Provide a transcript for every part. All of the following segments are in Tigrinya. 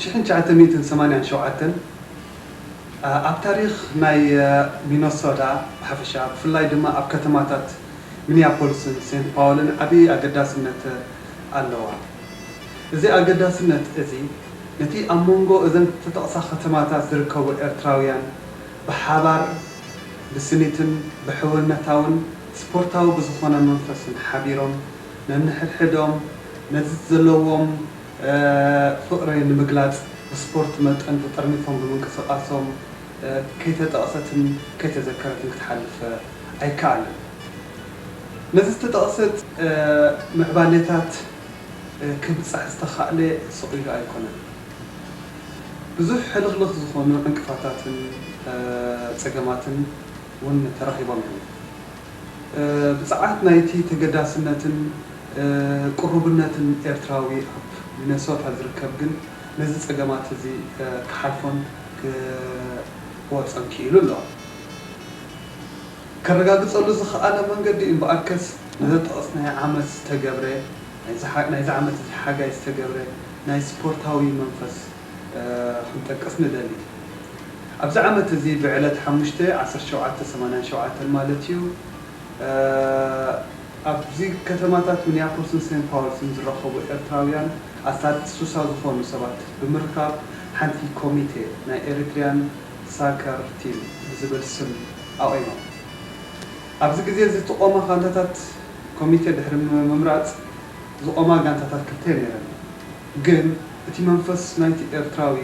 ሽሕን ትሽዓተ ሚእትን ሰማንያን ሸውዓተን ኣብ ታሪኽ ናይ ሚነሶታ ብሓፈሻ፣ ብፍላይ ድማ ኣብ ከተማታት ሚኒያፖሊስን ሴንት ፓውልን ዓቢ ኣገዳስነት ኣለዋ። እዚ ኣገዳስነት እዚ ነቲ ኣብ መንጎ እዘን ዝተጠቕሳ ከተማታት ዝርከቡ ኤርትራውያን ብሓባር ብስኒትን ብሕውነታውን ስፖርታዊ ብዝኾነ መንፈስን ሓቢሮም ነንሕድሕዶም ነዚ ዘለዎም ፍቕሪ ንምግላጽ ብስፖርት መጠን ተጠርኒፎም ብምንቅስቓሶም ከይተጠቕሰትን ከይተዘከረትን ክትሓልፍ ኣይከኣልን። ነዚ ዝተጠቕሰት ምዕባሌታት ክብጻሕ ዝተኻእለ ስቕ ኢሉ ኣይኮነን። ብዙሕ ሕልኽልኽ ዝኾኑ ዕንቅፋታትን ጸገማትን እውን ተረኺቦም እዮም። ብጽዓት ናይቲ ተገዳስነትን ቅሩብነትን ኤርትራዊ ኣብ ሚነሶታ ዝርከብ ግን ነዚ ጸገማት እዚ ክሓልፎን ክወጾን ክኢሉ ኣሎ። ከረጋግጸሉ ዝኸኣለ መንገዲ እምበኣርከስ ነዚ ጠቕስናዮ ዓመት ዝተገብረ ናይዚ ዓመት እዚ ሓጋይ ዝተገብረ ናይ ስፖርታዊ መንፈስ ክንጠቅስ ንደሊ። ኣብዚ ዓመት እዚ ብዕለት ሓሙሽተ ዓሰርተ ሸውዓተ ሰማንያን ሸውዓተን ማለት እዩ ኣብዚ ከተማታት ሚኒያፖሊስን ሴንት ፓውልስን ዝረኸቡ ኤርትራውያን ኣስታት ስሳ ዝኾኑ ሰባት ብምርካብ ሓንቲ ኮሚቴ ናይ ኤሪትሪያን ሳከር ቲም ብዝብል ስም ኣቑሞም። ኣብዚ ግዜ እዚ ዝተቖማ ጋንታታት ኮሚቴ ድሕሪ ምምራጽ ዝቖማ ጋንታታት ክልተ ነይረን። ግን እቲ መንፈስ ናይቲ ኤርትራዊ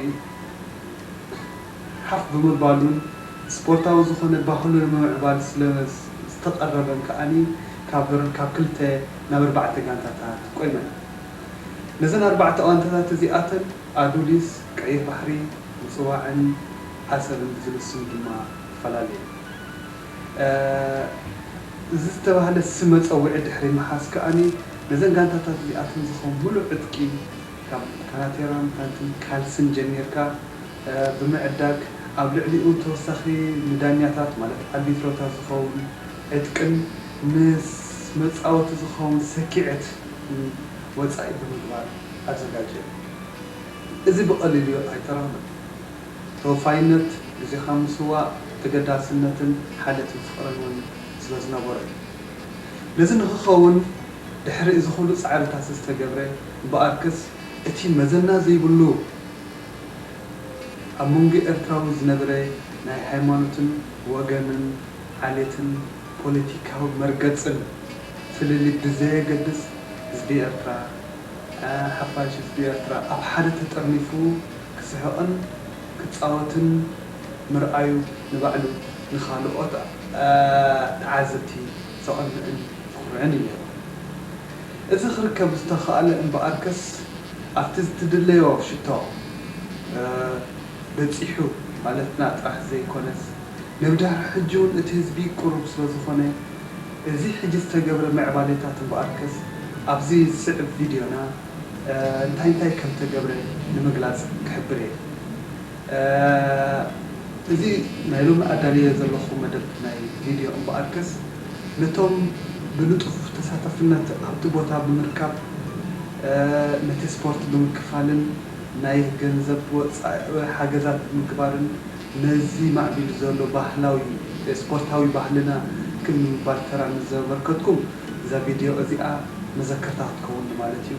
ሓፍ ብምባሉን ስፖርታዊ ዝኾነ ባህሉ ንምምዕባል ስለ ዝተቐረበን ከኣኒ ካብ ካብ ክልተ ናብ ኣርባዕተ ጋንታታት ቆይመን። ነዘን ኣርባዕተ ጋንታታት እዚኣተን ኣዱሊስ፣ ቀይሕ ባሕሪ፣ ምጽዋዕን ዓሰብን ብዝብል ስም ድማ ይፈላለየ። እዚ ዝተባህለ ስም መጸውዒ ድሕሪ ምሓዝ ከኣኒ ነዘን ጋንታታት እዚኣተን ዝኸውን ምሉእ ዕጥቂ ካብ ካናቴራን ፓንትን ካልስን ጀሚርካ ብምዕዳግ ኣብ ልዕሊኡ ተወሳኺ ንዳኛታት ማለት ኣርቢትሮታት ዝኸውን ዕጥቅን ምስ መጻወቲ ዝኸውን ሰኪዐት ወጻኢ ብምግባር ኣዘጋጀ። እዚ ብቐሊሉ ኣይተረኽበን። ተወፋይነት፣ ግዜኻ ምስዋእ፣ ተገዳስነትን ሓልዮትን ፍቕርን እውን ስለ ዝነበሮ እዩ። ነዚ ንኽኸውን ድሕሪ እዚ ኩሉ ጻዕርታት ዝተገብረ እምበኣርከስ እቲ መዘና ዘይብሉ ኣብ መንጎ ኤርትራዊ ዝነበረ ናይ ሃይማኖትን ወገንን ዓሌትን ፖለቲካዊ መርገጽን ፍልልይ ብዘየገድስ ህዝቢ ኤርትራ፣ ሓፋሽ ህዝቢ ኤርትራ ኣብ ሓደ ተጠርኒፉ ክስሕቕን ክጻወትን ምርኣዩ ንባዕሉ ንኻልኦት ተዓዘብቲ ዘቐንዕን ዘኹርዕን እዩ ነይሩ። እዚ ክርከብ ዝተኻእለ እምበኣርከስ ኣብቲ ዝትድለዮ ሽቶ በጺሑ ማለትና ጥራሕ ዘይኮነስ ንብድሕሪ ሕጂ እውን እቲ ህዝቢ ቅሩብ ስለ ዝኾነ እዚ ሕጂ ዝተገብረ ምዕባሌታት እምበኣርከስ ኣብዚ ዝስዕብ ቪድዮና እንታይ እንታይ ከም ተገብረ ንምግላጽ ክሕብር እየ። እዚ ናይ ሎሚ ኣዳልየ ዘለኹ መደብ ናይ ቪድዮ እምበኣርከስ ነቶም ብንጡፍ ተሳታፍነት ኣብቲ ቦታ ብምርካብ ነቲ ስፖርት ብምክፋልን ናይ ገንዘብ ወፃኢ ሓገዛት ብምግባርን ነዚ ማዕቢሉ ዘሎ ባህላዊ ስፖርታዊ ባህልና ክብ ንምባል ተራ ንዘበርከትኩም እዛ ቪድዮ እዚኣ መዘከርታ ክትከውን ማለት እዩ።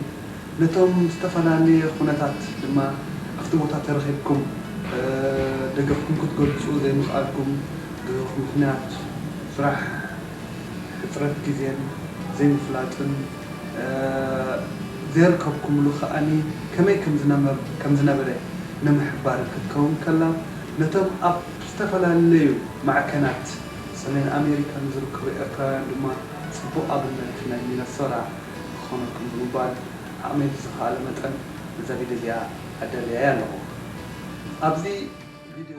ነቶም ዝተፈላለየ ኩነታት ድማ ኣብቲ ቦታ ተረኺብኩም ደገፍኩም ክትገልፁ ዘይምኽኣልኩም ብምኽንያት ስራሕ፣ ሕፅረት ግዜን ዘይምፍላጥን ዘየርከብኩምሉ ከኣኒ ከመይ ከም ዝነበረ ንምሕባር ክትከውን ከላ ነቶም ኣብ ዝተፈላለዩ ማዕከናት ሰሜን ኣሜሪካ ንዝርከቡ ኤርትራውያን ድማ ፅቡቕ ኣብነት ናይ ሚነሶራ ክኾነኩም ብምባል ዓቕመይ ብዝኸኣለ መጠን ነዛ ቪድዮ እዚኣ ኣዳልያያ ኣለኹ። ኣብዚ ቪድዮ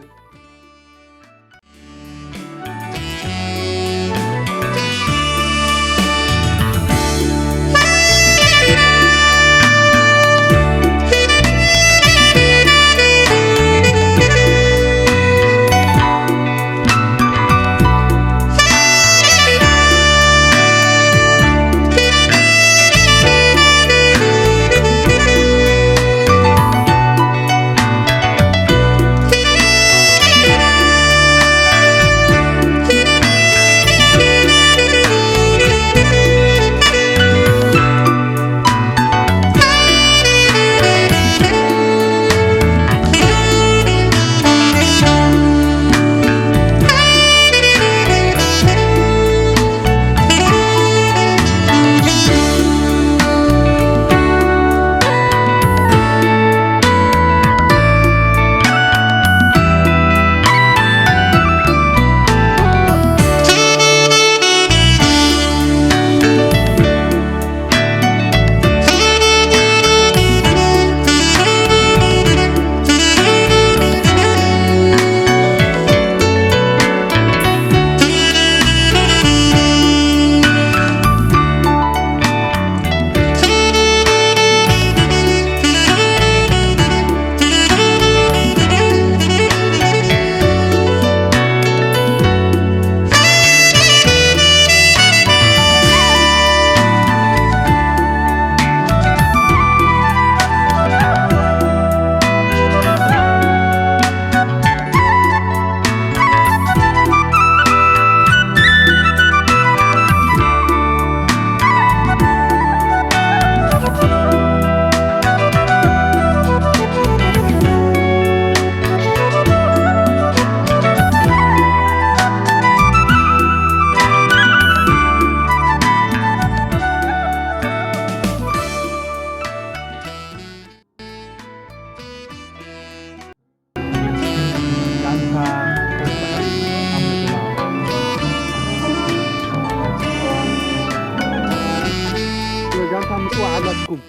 ምጽዋዕ ኣላትኩም።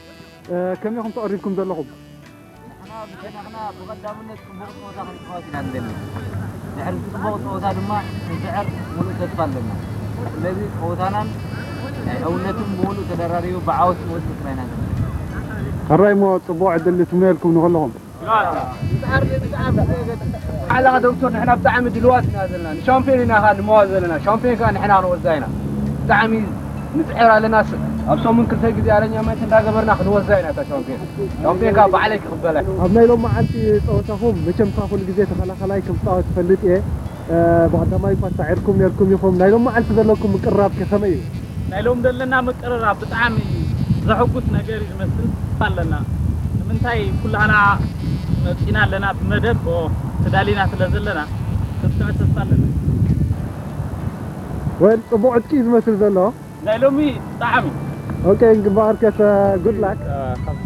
እ፣ ከመይ ኢኹም ተቐሪብኩም ዘለኹም? ንሕና ብሸነኽና ብቐዳምነት ጽቡቕ ጸወታ ክንጻወት ኢና ንደሊ። ድሕሪ እቲ ጽቡቕ ጸወታ ድማ ክንስዕር ምሉእ ተስፋ ኣለና። ስለዚ ጸወታናን ናይ ሕውነትን ብምሉእ ተደራሪቡ ብዓወት ንወጽእ ጥራይ ኢና ንደሊ። ሕራይ እሞ ጽቡቕ ዕድል ትምነየልኩም ንኹልኹም። ዓለኻ ዶክተር፣ ንሕና ብጣዕሚ ድልዋት ኢና ዘለና። ንሻምፒዮን ኢና ኸዓ ንመዋ ዘለና። ሻምፒዮን ከኣ ንሕና ክንወስዳ ኢና። ብጣዕሚ ንጽዕር ኣለና። ስ-፣ ኣብ ሰሙን ክልተ ግዜ ኣረኛ መት እንዳገበርና ክንወስዳ ኢና እታ ሻምፒዮን። ሻምፒዮን ከኣ ባዕለይ ክቕበላ። ኣብ ናይ ሎም መዓልቲ ጸወታኹም መቸም ከኣ ኩሉ ግዜ ተኸላኻላይ ከም ዝጻወት እፈልጥ እየ። እ፣ ብቐዳማይ እኳ ሳዒርኩም ነርኩም ኢኹም። ናይ ሎም መዓልቲ ዘለኩም ምቅርራብ ከ ከመይ እዩ? ናይ ሎም ዘለና ምቅርራብ ብጣዕሚ ዘሐጉስ ነገር እዩ ዝመስል ኣለና። ንምንታይ ኩላህና መጺና ኣለና ብመደብ፣ ኦ፣ ተዳሊና ስለ ዘለና፣ ብርትዕ ተስፋ ኣለና። ወል፣ ጽቡቕ ዕጥቂ እዩ ዝመስል ዘሎ። ናይ ሎሚ ብጣዕሚ። ኦኬ፣ ግንባር ከተ፣ good luck። እ፣ ካብቲ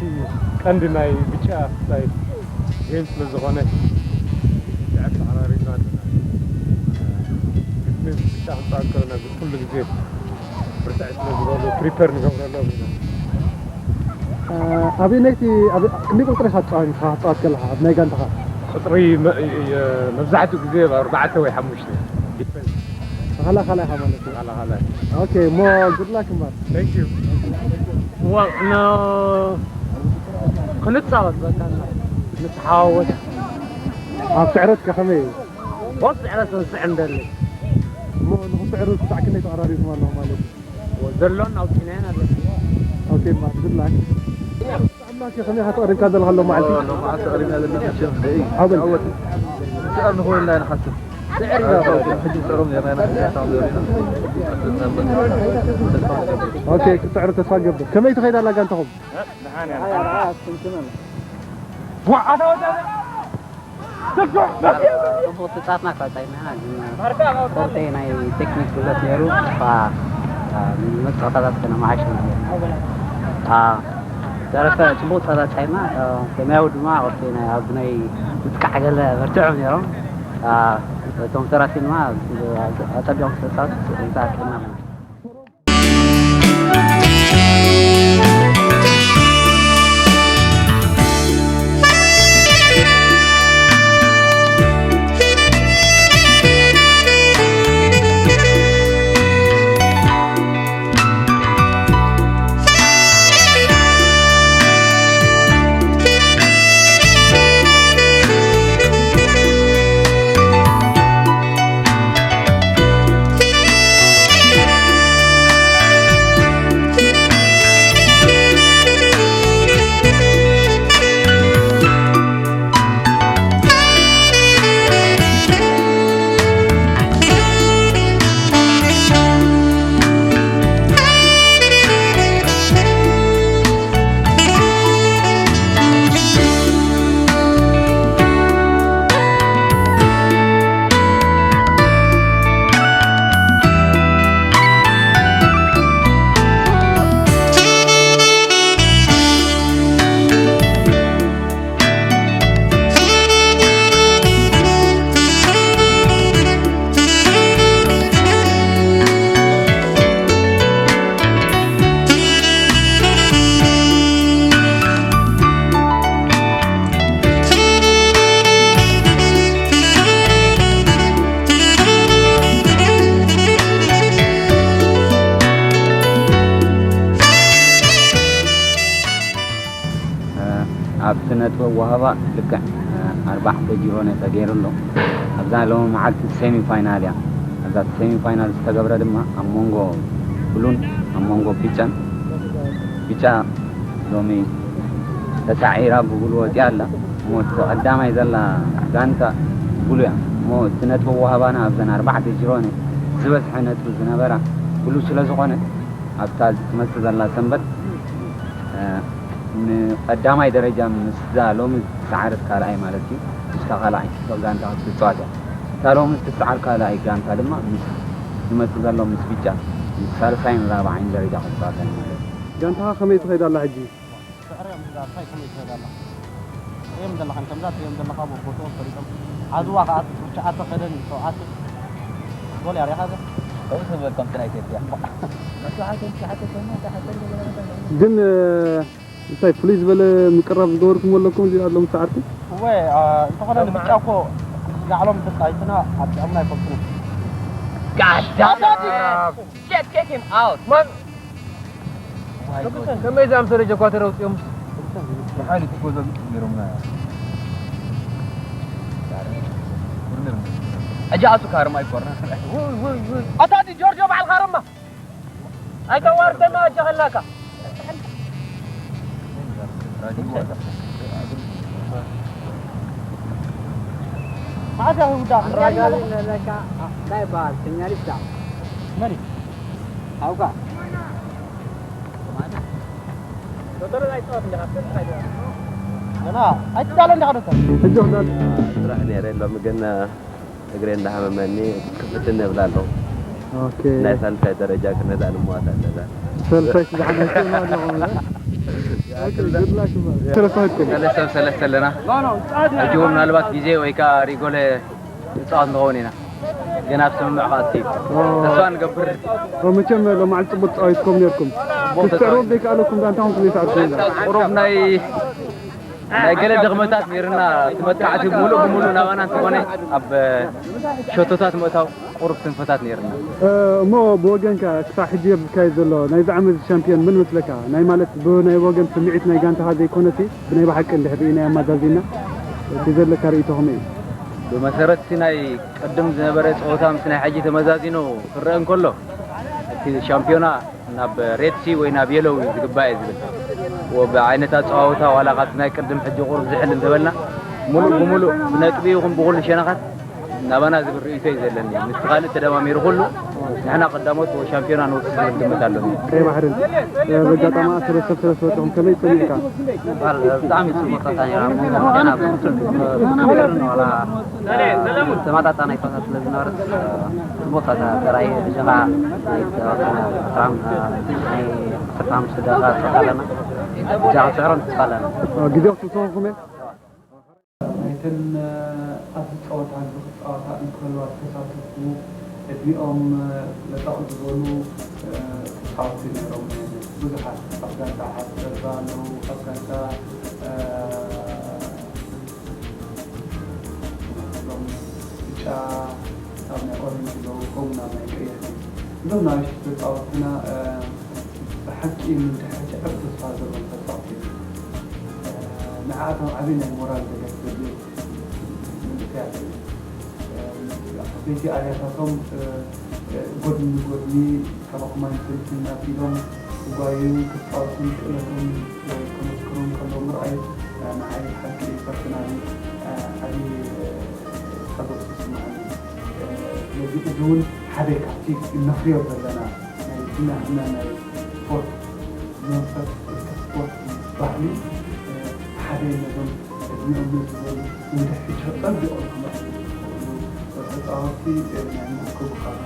ቀንዲ ናይ ብጫ ናይ ጌም ስለ ዝኾነ፣ ብርትዕ ተዓራሪብና ኣለና። ግጥሚ ብጫ ክንጻወት ከለና ግን ኩሉ ግዜ ብርትዕ ስለ ዝበሉ ፕሪፐር ንገብረሎም ኢና። እ፣ ኣብየነይቲ፣ ኣብ ክንደይ ቁጽሪ ኢኻ ትጻወት፣ ኢኻ ትጻወት ከለኻ ኣብ ናይ ጋንታኻ? ቁጽሪ መ-፣ የ-፣ መብዛሕትኡ ግዜ ኣብ ኣርባዕተ ወይ ሓሙሽተ ዲፈንስ። ተኸላኻላይ ኢኻ ማለት እዩ። ተኸላኻላይ። ኦኬ፣ እሞ good luck እምበር። Thank you። እዋ፣ ን-፣ ክንጻወት በቃ፣ ንተሓዋወስ። ኣብ ስዕረት ከ ከመይ እዩ? ኣብ ስዕረት ክንስዕር እንደሊ። እሞ ንኽትስዕሩ ክሳዕ ክንደይ ተቐራሪብኩም ኣለኹም ማለት እዩ? ዘሎን ኣውጺናየን ኣለና። ኦኬ፣ እምበር፣ good luck። ኣምላክ ከመይ ኢኻ ተቐሪብካ ዘለኻ ሎም መዓልቲ? ሎም መዓልቲ ተቐሪብና ዘለና መቸም፣ ሓበን። ዓወት። ስዕር ንኽውን ኢና ንሓስብ። ስዕር ኢና። ሕጂ ንስዕሮም ኔርና ኢና፣ ሕጂ ንስዕሮም ኔርና ኢና። ኦኬ፣ ክትስዕሩ ተስፋ ንገብር። ከመይ ትኸይድ ኣላ ጋንታኹም? ደሓን እያ። ጽቡቕ ተጻወትና እኳ ጻይና፣ ግን ስፖርተይ ናይ ቴክኒክ ጉድለት ነይሩ፣ እኳ፣ አ፣ መጻወታታት ከነመሓይሽ ኢና ጌርና። አ፣ ተረፈ ጽቡቕ ጸወታ ጻይና፣ አ፣ ሰማያዊ ድማ ኣብቲ ናይ፣ ኣብ ናይ ምጥቃዕ ገለ በርቲዖም ነይሮም። አ፣ እቶም ተራፊ ድማ ኣጸቢቖም ክተጻወት እንተኣክልና። ኣብ ስነ ጥበብ ወሃባ ልክዕ ኣርባዕተ ጂሮነ ተገይሩ ኣሎ። ኣብዛ ሎሚ መዓልቲ ሴሚ ፋይናል እያ። ኣብዛ ሴሚ ፋይናል ዝተገብረ ድማ ኣብ መንጎ ብሉን ኣብ መንጎ ቢጫን፣ ቢጫ ሎሚ ተሳዒራ ብብሉ ወፂኣ ኣላ። እሞ እቲ ቀዳማይ ዘላ ጋንታ ብሉ እያ። እሞ እቲ ነጥቢ ወሃባና ኣብዘን ኣርባዕተ ጂሮነ ዝበዝሐ ነጥቢ ዝነበራ ብሉ ስለ ዝኾነ ኣብታ ትመጽእ ዘላ ሰንበት፣ እ፣ ንቐዳማይ ደረጃ ምስዛ ሎሚ ዝሰዓረት ካልኣይ ማለት እዩ፣ ምስታ ካልኣይ ጋንታ ክትጻወት እያ። እታ ሎሚ እትሰዓር ካልኣይ ጋንታ ድማ ምስ ዝመጽእ ዘሎ ምስ ቢጫ፣ ምስ ሳልሳይን ራብዓይን ደረጃ ክትጻወት እያ ማለት እዩ። ጋንታኻ ከመይ ትኸይድ ኣላ ሕጂ? ስዕሪ እዮም ዝብላ፣ እንታይ ከመይ ትኸይድ ኣላ? ትርእዮም ዘለኻ፣ ከምዛ ትርእዮም ዘለኻ፣ ቦቦትኦም ፈሊጦም። ዓድዋ ከኣ ትሽዓተ ከደን ሸውዓተ ጎል እያ ሪኢኻ ዘ? ከምኡ ትበል ከምቲ ናይ ኢትዮጵያ። ግን እንታይ ፍሉይ ዝበለ ምቅራብ ዝገበርኩም ኣለኩም እዚ ኣለኩም ሰዓርቲ? እወ፣ እንተኾነ ንምርጫ እኮ ጋዕሎም ተጻይትና ኣብ ጥዕምና ኣይፈልጡን። God damn! Shit, kick him out! Man! ከመይ ዝኣምሰለ ጀኳተር ኣውፅኦም ብሓይሊ ትጎዘሉ ነይሮምና። ሕጂ ኣቱ ካርማ ይኮርና። ኣታ ዲ ጆርጆ በዓል ካርማ ኣይተዋርደና ኣጀኸላካ። ኣይትዳለ እንዲኻ ዶክተር። ሕጂ ክዳን ስራሕ ነይረ ሎሚ ግን እግረ እንዳሃመመኒ ክፍትን እብል ኣለኹ። ናይ ሳልሳይ ደረጃ ክነዳ ንመዋት ኣለና። ሰልሳይ ዝሓነሰ ማለት ነው። ሰለስተ ሰብ ሰለስተ ኣለና። ሕጂ እውን ምናልባት ግዜ ወይ ከዓ ሪጎለ ንፃወት ንኸውን ኢና። ግን ኣብ ስምምዕ ክኣቱ እዩ። ተስፋ ንገብር። መቸም ሎማዓል ፅቡቅ ተፃዊትኩም ነርኩም። ክትስዕርዎም ዘይከኣለኩም ዳ እንታይ ኹም ዘይሰዓርኩም? ቁሩብ ናይ ናይ ገለ ድኽመታት ነይርና። እቲ መጥቃዕቲ ሙሉእ ብሙሉእ ናባና እንተኾነ ኣብ ሸቶታት ምእታው ቁሩብ ስንፈታት ነይርና። እሞ ብወገንካ ክሳብ ሕጂ ኣብ ዝካየድ ዘሎ ናይዚ ዓመት ሻምፒዮን መን መስለካ? ናይ ማለት ብናይ ወገን ስምዒት ናይ ጋንታኻ ዘይኮነሲ ብናይ ብሓቂ እንድሕር ርኢናዮ ኣማዛዚና እቲ ዘለካ ርእይቶ ከመይ እዩ? ብመሰረት እቲ ናይ ቅድም ዝነበረ ፀወታ ምስ ናይ ሕጂ ተመዛዚኑ ክረአ እንከሎ እቲ ሻምፒዮና ናብ ሬድ ሲ ወይ ናብ የሎው እዩ ዝግባእ እየ ዝብል። ብዓይነት ኣፀዋውታ ዋላ ካብቲ ናይ ቅድም ሕጂ ቁሩብ ዝሕል እንተበልና ሙሉእ ብሙሉእ ብነጥቢ ይኹን ብኩሉ ሸነኻት ናባና ዝብል ርእይቶ እዩ ዘለኒ። ምስቲ ካልእ ተደማሚሩ ኩሉ ንሕና ቀዳሞት ሻምፒዮና ንወስድ ዝብል ግምት ኣለኒ። ቀይ ባሕርን በጋጣማ ሰለስተ ሰለስተ ወጥኹም ከመይ ተሰሚዕካ? ብጣዕሚ ፅቡቅ ፀወታ ነይራ። ገና ብፍጹም ውድድርን ዋላ ተመጣጣናይ ፀወታ ስለ ዝነበረት ፅቡቅ ፀወታ ተራእየ። ብጀኻ ናይ ተወሰነ ኣስራ ናይ ዓሰርተ ሓሙሽተ ደቂቃ ፀወታ ኣለና። ብጀኻ ክስዕሮ ንተስፋ ኣለና። ግዜ ክትውስኹም እየ። ናይተን ኣብዚ ፀወታ እዚ ክፃወታ እንከለዋ ዝተሳተፉ ዕድሚኦም ለጠቕ ዝበሉ ተፃወትቲ ነይሮም። ብዙሓት ኣብ ጋንታ ሓፂር ኣለዉ፣ ኣብ ጋንታ ሎም ብጫ፣ ኣብ ናይ ኦረንጅ ኣለዉ፣ ከምኡ ናብ ናይ ቀይሕ። እዞም ንኣሽቱ ተፃወትትና ብሓቂ ንድሕሪ ሕጂ ዓቢ ተስፋ ዘለዎም ተፃወትቲ እዮም። ንዓኣቶም ዓቢ ናይ ሞራል ደገፍ ዘድልዮም መንእሰያት እዮም። ዓበይቲ ኣርያታቶም ጎድኒ ንጎድኒ ካባኹም ኣይንፈልጥን ኢና ኢሎም ክጓየዩ፣ ክጻወቱን ክእለቶም ከመስክሩ እንከለዉ ምርኣይ ንዓይ ብሓቂ ፐርሰናሊ ዓቢ ሓጎስ ይስምዓኒ። ስለዚ እዚ እውን ሓደ ካብቲ እነፍርዮ ዘለና ናይ ዝናህና ናይ ስፖርት መንፈስ ወይ ከዓ ስፖርት ባህሊ ሓደ ነዞም ዕድሚኦም ነዚ ዝበሉ እንድሕር ሕጂ ጸቢቖም ክመርሑ ዝኽእሉ ተጻወትቲ ናይ ምእክቡ ካብ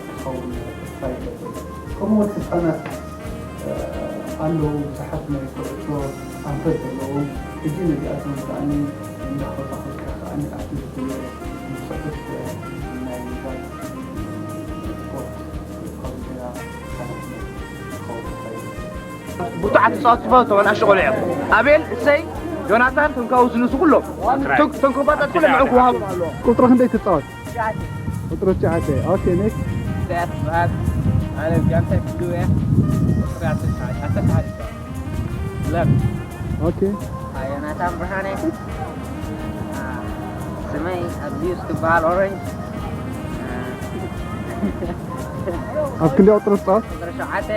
ክኸውን ተስፋ ይገብር። ከምኡ እውን ህጻናት ኣለዉ ብዙሓት ናይ ኩዕሶ ኣንፈት ዘለዎም ሕጂ ነዚኣቶም ከኣ እንዳኾታኾትካ ከኣ ኣብቲ ዝድለ ብፅሑፍ ናይ ምዛን ስፖርት ካብ ዜና ሓላፍነት ክኸውን ተሳኢሉ። ብርቱዓት ተፃወትቲ ዝፈልጦ ንኣሽቱ ቆልዑ እዮም። ኣቤል፣ እሰይ፣ ዮናታን፣ ቶም ካብኡ ዝንሱ ኩሎም። ቶም- ቶም ኮምባታት ኩሎም ንዕኡ ክወሃቦም ኣለዎም። ቁፅሪ ክንደይ ትፃወት? ቁፅሪ ትሽዓተ። ኦኬ፣ ኔክስት። ኣነ ጋንታይ ብሉ እየ። ቁፅሪ ዓሰርተ ሓደ። ዓሰርተ ሓደ ይፃወት። ለም ኦኬ። ዮናታን ብርሃነ። ስመይ ኣብዚዩስ ትበሃል ኦረንጅ። ኣብ ክንደይ ቁፅሪ ትፃወት? ቁፅሪ ሸውዓተ።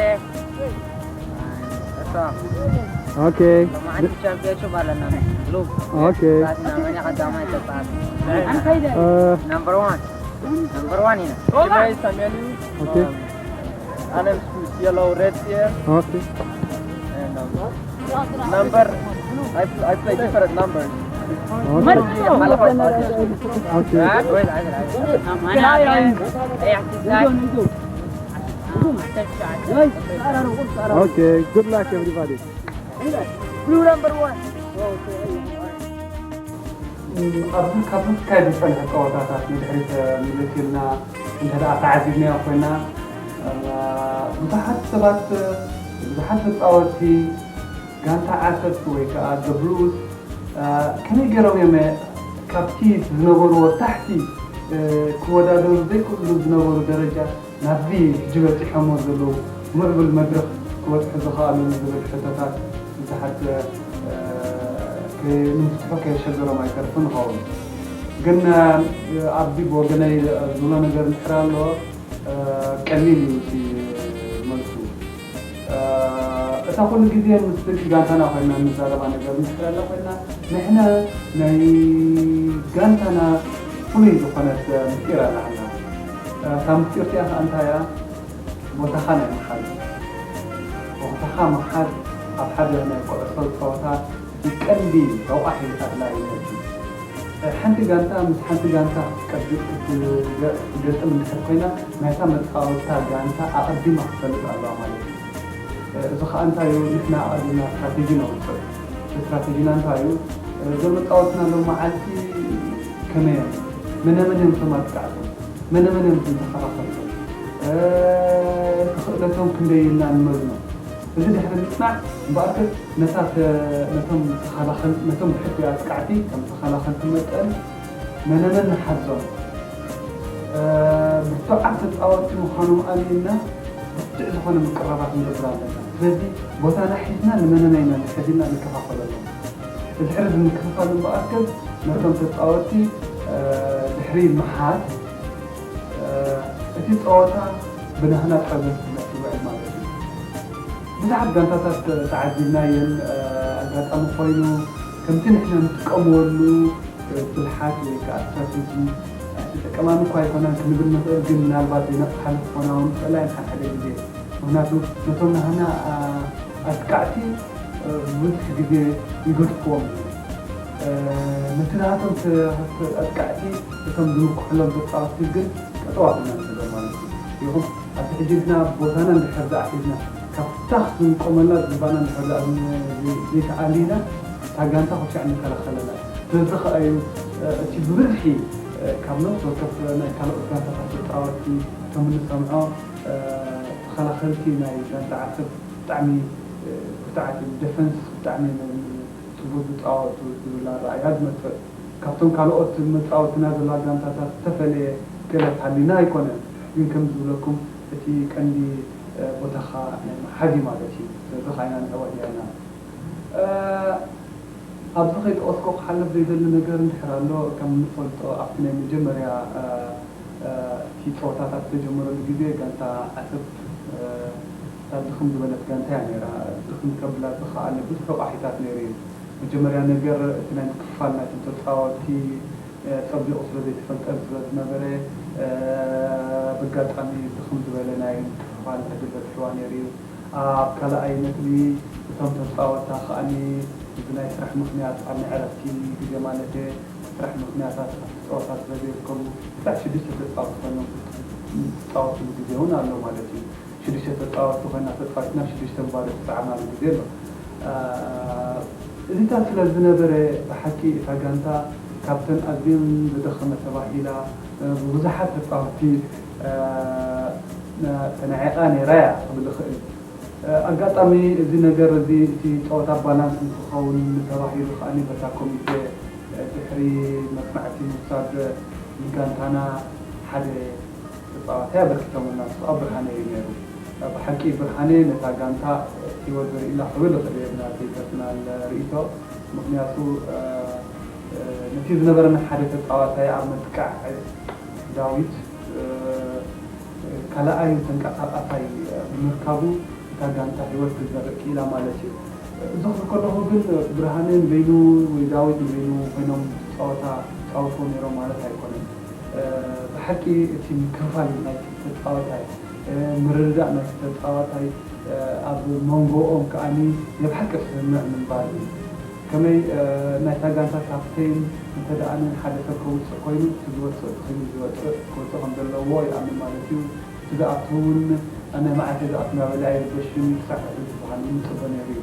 ኦኬ። ሎማዓንቲ ቻምፒዮንሽፕ ኣለና። ሉብ ኦኬ። ናመኛ ቀዳማይ ተፃወት። እ፣ ነምበር ዋን ነምበር ዋን ኢና። ኦኬ። ኣነ ምስ የለው ሬድ እየ። ኦኬ። And, um, number, I, I play different numbers. ኦኬ። ኦኬ። Wait, I, I, Okay, good luck everybody. Blue number one. ኣብዚ ካብዚ ዝካየድ ዝፀንሐ ፀወታታት ንድሕሪት ምልስ ኢልና እንተ ደኣ ተዓዚብናዮ ኮይና ብዙሓት ሰባት፣ ብዙሓት ተጻወትቲ ጋንታ ዓሰብ ወይ ከዓ The Blues፣ ከመይ ገይሮም እዮም ካብቲ ዝነበርዎ ታሕቲ ክወዳደሩ ዘይክእሉ ዝነበሩ ደረጃ ናብዚ ሕጂ በፂሖሞ ዘለዉ ምዕቡል መድረኽ ክበፅሑ ዝኸኣሉ ዝብል ሕቶታት ብዙሓት ንምፍትሑ ከየሸገሮም ኣይተርፍን ይኸውን። ግን ኣብዚ ብወገነይ ዝብሎ ነገር እንድሕር ኣሎ፣ ቀሊል እዩ እቲ መልሱ። እታ ኩሉ ግዜ ምስ ደቂ ጋንታና ኮይና እንዛረባ ነገር እንድሕር ኣላ ኮይና፣ ንሕና ናይ ጋንታና ፍሉይ ዝኾነት ምስጢር ኣላና። እታ ምስጢር እቲኣ ከዓ እንታይ እያ? ቦታኻ ናይ ምሓዝ፣ ቦታኻ ምሓዝ ኣብ ሓደ ናይ ኩዕሶ ፀወታ እቲ ቀንዲ ረቋሒ ኣድላይነት እዩ። ሓንቲ ጋንታ ምስ ሓንቲ ጋንታ ክትገጥም እንድሕር ኮይና፣ ናይታ መፃወትታ ጋንታ ኣቐዲማ ክትፈልጥ ኣለዋ ማለት እዩ። እዚ ከዓ እንታይ እዩ? ንሕና ኣቐዲምና ስትራቴጂ ነውፅእ። ስትራቴጂና እንታይ እዩ? እዞም መፃወትና ሎም መዓልቲ ከመይ እዮም? መነ መን እዮም እቶም ኣጥቃዕቶም? መነ መን እዮም እቶም ተኸላኸልቶም? ክኽእለቶም ክንደይ ኢልና ንመዝኖ። እዚ ድሕሪ ምፅናዕ እምበኣርከስ ነታ ተ- ነቶም ተኸላኸል ነቶም ብሕቲ ኣጥቃዕቲ ከም ተኸላኸልቲ መጠን መነ መን ንሓዞም? ብርቱዓት ተፃወትቲ ምዃኖም ኣሚንና ብርቱዕ ዝኾነ ምቅራባት ንገብር ኣለና። ስለዚ ቦታና ሒዝና ንመነና ኢና ንሕዝና ንከፋፈለሎም። ድሕሪ እዚ ምክፍፋል እምበኣርከስ ነቶም ተፃወትቲ ድሕሪ ምሓዝ እቲ ፀወታ ብናህና ጥበብ ክፍለጥ ይውዕል ማለት እዩ። ብዙሓት ጋንታታት ተዓዚብናየን ኣጋጣሚ ኮይኑ ከምቲ ንሕና ንጥቀመሉ ብልሓት ወይ ከዓ ስትራቴጂ ኣይተጠቀማን እኳ ኣይኮናን ክንብል ንኽእል፣ ግን ምናልባት ዘይነቕሓሉ ክኾና እውን ይኽእላ እየን ሓድሓደ ግዜ። ምኽንያቱ ነቶም ናህና ኣጥቃዕቲ ብዙሕ ግዜ ይገድፍዎም እዩ። ነቲ ናቶም ኣጥቃዕቲ እቶም ዝምክሕሎም ተፃወትቲ ግን ጠጠው ኣቢልና ንሕዞም ማለት እዩ። ይኹን ኣብቲ ሕጂ ንሕና ቦታና እንድሕር ደኣ ሒዝና ካብታ ክንቆመላ ዝግባና እንድሕር ደኣ ዘይተኣሊና እታ ጋንታ ኩሻዕ ንከላኸለላ። ስለዚ ከዓ እዩ እቲ ብብዝሒ ካብ ነፍሲ ወከፍ ናይ ካልኦት ጋንታታት ተፃወትቲ ከም እንሰምዖ ተኸላኸልቲ ናይ ጋንታ ዓሰብ ብጣዕሚ ክቱዓት እዮም፣ ደፈንስ ብጣዕሚ እዮም ጽቡቅ ዝጻወቱ ዝብል ኣረኣእያ ዝመጽእ። ካብቶም ካልኦት መጻወትና ዘላ ጋንታታት ዝተፈለየ ክእለት ሃሊና ኣይኮነን፣ ግን ከም ዝብለኩም እቲ ቀንዲ ቦታኻ ናይ ምሓዝ እዩ ማለት እዩ። ስለዚ ኻይና ንዕወት ኔርና። ኣብዚ ከይጠቐስኮ ክሓልፍ ዘይደሊ ነገር እንድሕር ኣሎ፣ ከም እንፈልጦ ኣብቲ ናይ መጀመርያ እቲ ጸወታታት ዝተጀመረሉ ግዜ ጋንታ ዓሰብ እታ ድኽም ዝበለት ጋንታ እያ ነይራ። ድኽም ከብላ ዝኸኣለ ብዙሕ ረቋሒታት ነይሩ እዩ። መጀመርያ ነገር እቲ ናይ ምክፍፋል ናይቶም ተጻወትቲ ጸቢቑ ስለ ዘይተፈልጠ ስለ ዝነበረ ብኣጋጣሚ ድኽም ዝበለ ናይ ምክፍፋል ዕድል በጺሕዋ ነይሩ እዩ። ኣብ ካልኣይ ነጥቢ እቶም ተጻወታ ከኣ እዚ ናይ ስራሕ ምኽንያት ኣብ ናይ ዕረፍቲ ግዜ ማለት ስራሕ ምኽንያታት ኣብቲ ጸወታ ስለ ዘይርከቡ ክሳዕ ሽዱሽተ ተጻወቲ ኮይኖም ዝጻወትሉ ግዜ እውን ኣሎ ማለት እዩ። ሽዱሽተ ተጻወቲ ኮይና ተጻዊትና ሽዱሽተ ባዶ ተሰዓርናሉ ግዜ ኣሎ። እዚታት ስለ ዝነበረ ብሓቂ እታ ጋንታ ካብተን ኣዝየን ዝደኸመ ተባሂላ ብብዙሓት ተጻወቲ ተናዒቓ ነይራ እያ ክብል እኽእል። ኣጋጣሚ እዚ ነገር እዚ እቲ ጸወታ ባላንስ ንክኸውን ተባሂሉ ከኣ በታ ኮሚቴ ድሕሪ መጽናዕቲ ምውሳድ ንጋንታና ሓደ ተጻዋታይ ኣበርኪቶምልና፣ ንሱ ኣብ ብርሃነ እዩ ነይሩ። ብሓቂ ብርሃነ ነታ ጋንታ ህይወት ዘርእላ ክብል እኽእል እየ ብናተይ ፐርሰናል ርእይቶ። ምኽንያቱ ነቲ ዝነበረና ሓደ ተጻዋታይ ኣብ ምጥቃዕ ዳዊት ካልኣይ ተንቀሳቓሳይ ብምርካቡ እታ ጋንታ ህይወት ክትዘርእ ክኢላ ማለት እዩ። እዚ ክብል ከለኹ ግን ብርሃነ ንበይኑ ወይ ዳዊት ንበይኑ ኮይኖም ጸወታ ይጻወትዎ ነይሮም ማለት ኣይኮነን። ብሓቂ እቲ ምክፍፋል ናይቲ ተጻዋታይ፣ ምርድዳእ ናይቲ ተጻዋታይ ኣብ መንጎኦም ከኣ ናይ ብሓቂ ስምምዕ ምንባር እዩ። ከመይ ናይታ ጋንታ ካፕቴን እንተ ደኣ ሓደ ሰብ ከውጽእ ኮይኑ እቲ ዝወጽእ ተኺሉ ዝወጽእ ክወጽእ ከም ዘለዎ ይኣምን ማለት እዩ። እቲ ዝኣቱ እውን ኣነ መዓልቲ ዝኣቱ እናበለ ኣይርበሽን እዩ ክሳዕ ዕድል ዝበሃል እውን ይጽበ ነይሩ እዩ።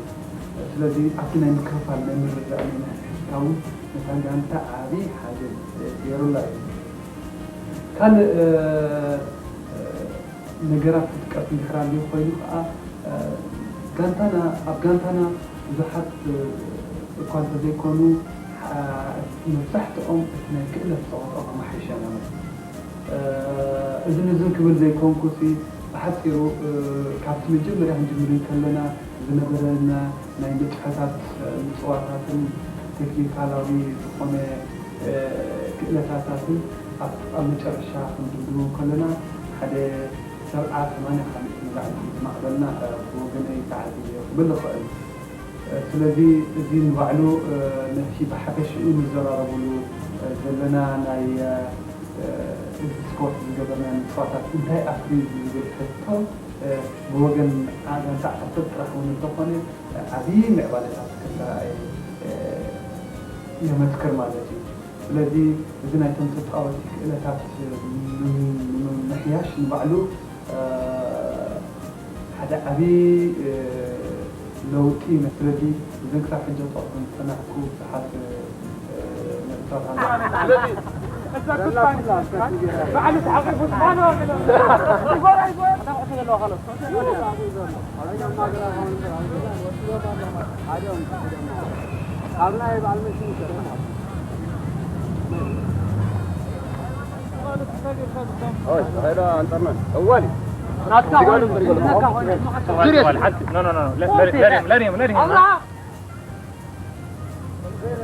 ስለዚ ኣብቲ ናይ ምክፍፋል ናይ ምርድዳእ ናይ ምሕዝካ እውን ነታ ጋንታ ዓብዪ ሓገዝ ገይሩላ እዩ። ካልእ ነገራት ክጥቀስ እንድሕር ኣልዩ ኮይኑ ከዓ፣ እ፣ ጋንታና፣ ኣብ ጋንታና ብዙሓት፣ እ፣ እኳ እንተዘይኮኑ፣ ሓ-፣ መብዛሕትኦም እቲ ናይ ክእለት ጸወታ ከመሓይሸ ኢና ንብል። እ፣ እዝን እዝን ክብል ዘይኮንኩሲ፣ ብሓጺሩ፣ እ፣ ካብቲ መጀመርያ ክንጅምር እንከለና ዝነበረና ናይ ንጥፈታት፣ እ፣ ምጽዋታትን ቴክኒካላዊ ዝኾነ፣ እ፣ ክእለታታትን ኣብ፣ ኣብ መጨረሻ ክንድምድሞ ከለና፣ ሓደ ሰብዓ ሰማንያ ካብ ሚእቲ ንላዕሊ ዝማዕበልና፣ እ፣ ብወገነይ ተዓዚበዮ ክብል እኽእል። እ፣ ስለዚ እዚ ንባዕሉ፣ እ፣ ነቲ ብሓፈሽኡ ንዘራረበሉ፣ እ፣ ዘለና ናይ፣ እ፣ እ፣ እዚ ስፖርት ዝገበርናዮ ምጽዋታት እንታይ ኣፍርዩ ዝብል ሕቶ፣ እ፣ ብወገን ዓ-፣ ጋንታ ዓሰብ ጥራሕ እውን እንተኾነ፣ እ፣ ዓብዪ ምዕባለታት ከም ተራእየ፣ እ፣ የመስክር ማለት እዩ። ስለዚ እዚ ናይቶም ተጻወትቲ ክእለታት ን-፣ ንምምሕያሽ ንባዕሉ፣ እ፣ ሓደ ዓብዪ፣ እ፣ ለውጢ እዩ። ስለዚ እዘን ክሳብ ሕጂ ክጠቕሶ ዝጸናሕኩ ብዙሓት፣ እ፣ እ፣ ነጥብታት ኣለዋ።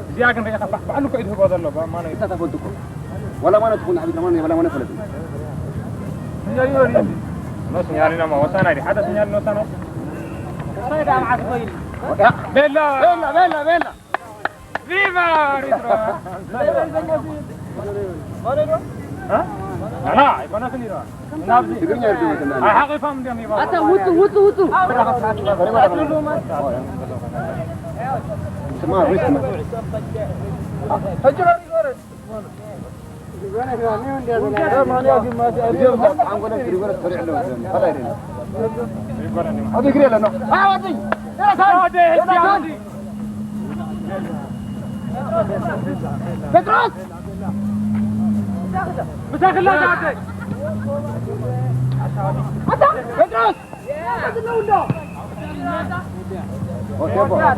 እዚኣ ግን ርኢኻ ባዕ-፣ ባዕሉ እኮ እዩ ዝህቦ ዘሎ፣ ባ-፣ ማነው? እንታይ ተፈልጡ እኮ። ዋላ ማነ ትኹን ዓቢት ማነ፣ ዋላ ማነ ፈለጥ። ሲኛሪኖ ሪንዲ። ኖ፣ ሲኛሪኖ ማ ወሳናይ ዲ፣ ሓደ ሲኛሪኖ ወሳናይ። ቤላ! ቤላ፣ ቤላ፣ ቤላ! ቪቫ ኤርትራ! እ? ኣና፣ ኣይኮነትን ኢልዋ። ትግርኛ ይርድኡ መሰለኒ። ኣሓቂፋም እንዲዮም ይባሉ። ኣታ ውጡ፣ ውጡ፣ ውጡ። ስማ፣ ሪስክ ነው። እዚኦም ሓንጎሎም ግሪጎረስ ተሪዕ ኣለዉ። ካልኣይ ደለ። ኣብ እግሪ ኣለና። ኣይ፣ ወዲ! ዮናታን! ዮናታን! ጴጥሮስ! ምሳኽላ ተዓደይ! ኣታ ጴጥሮስ!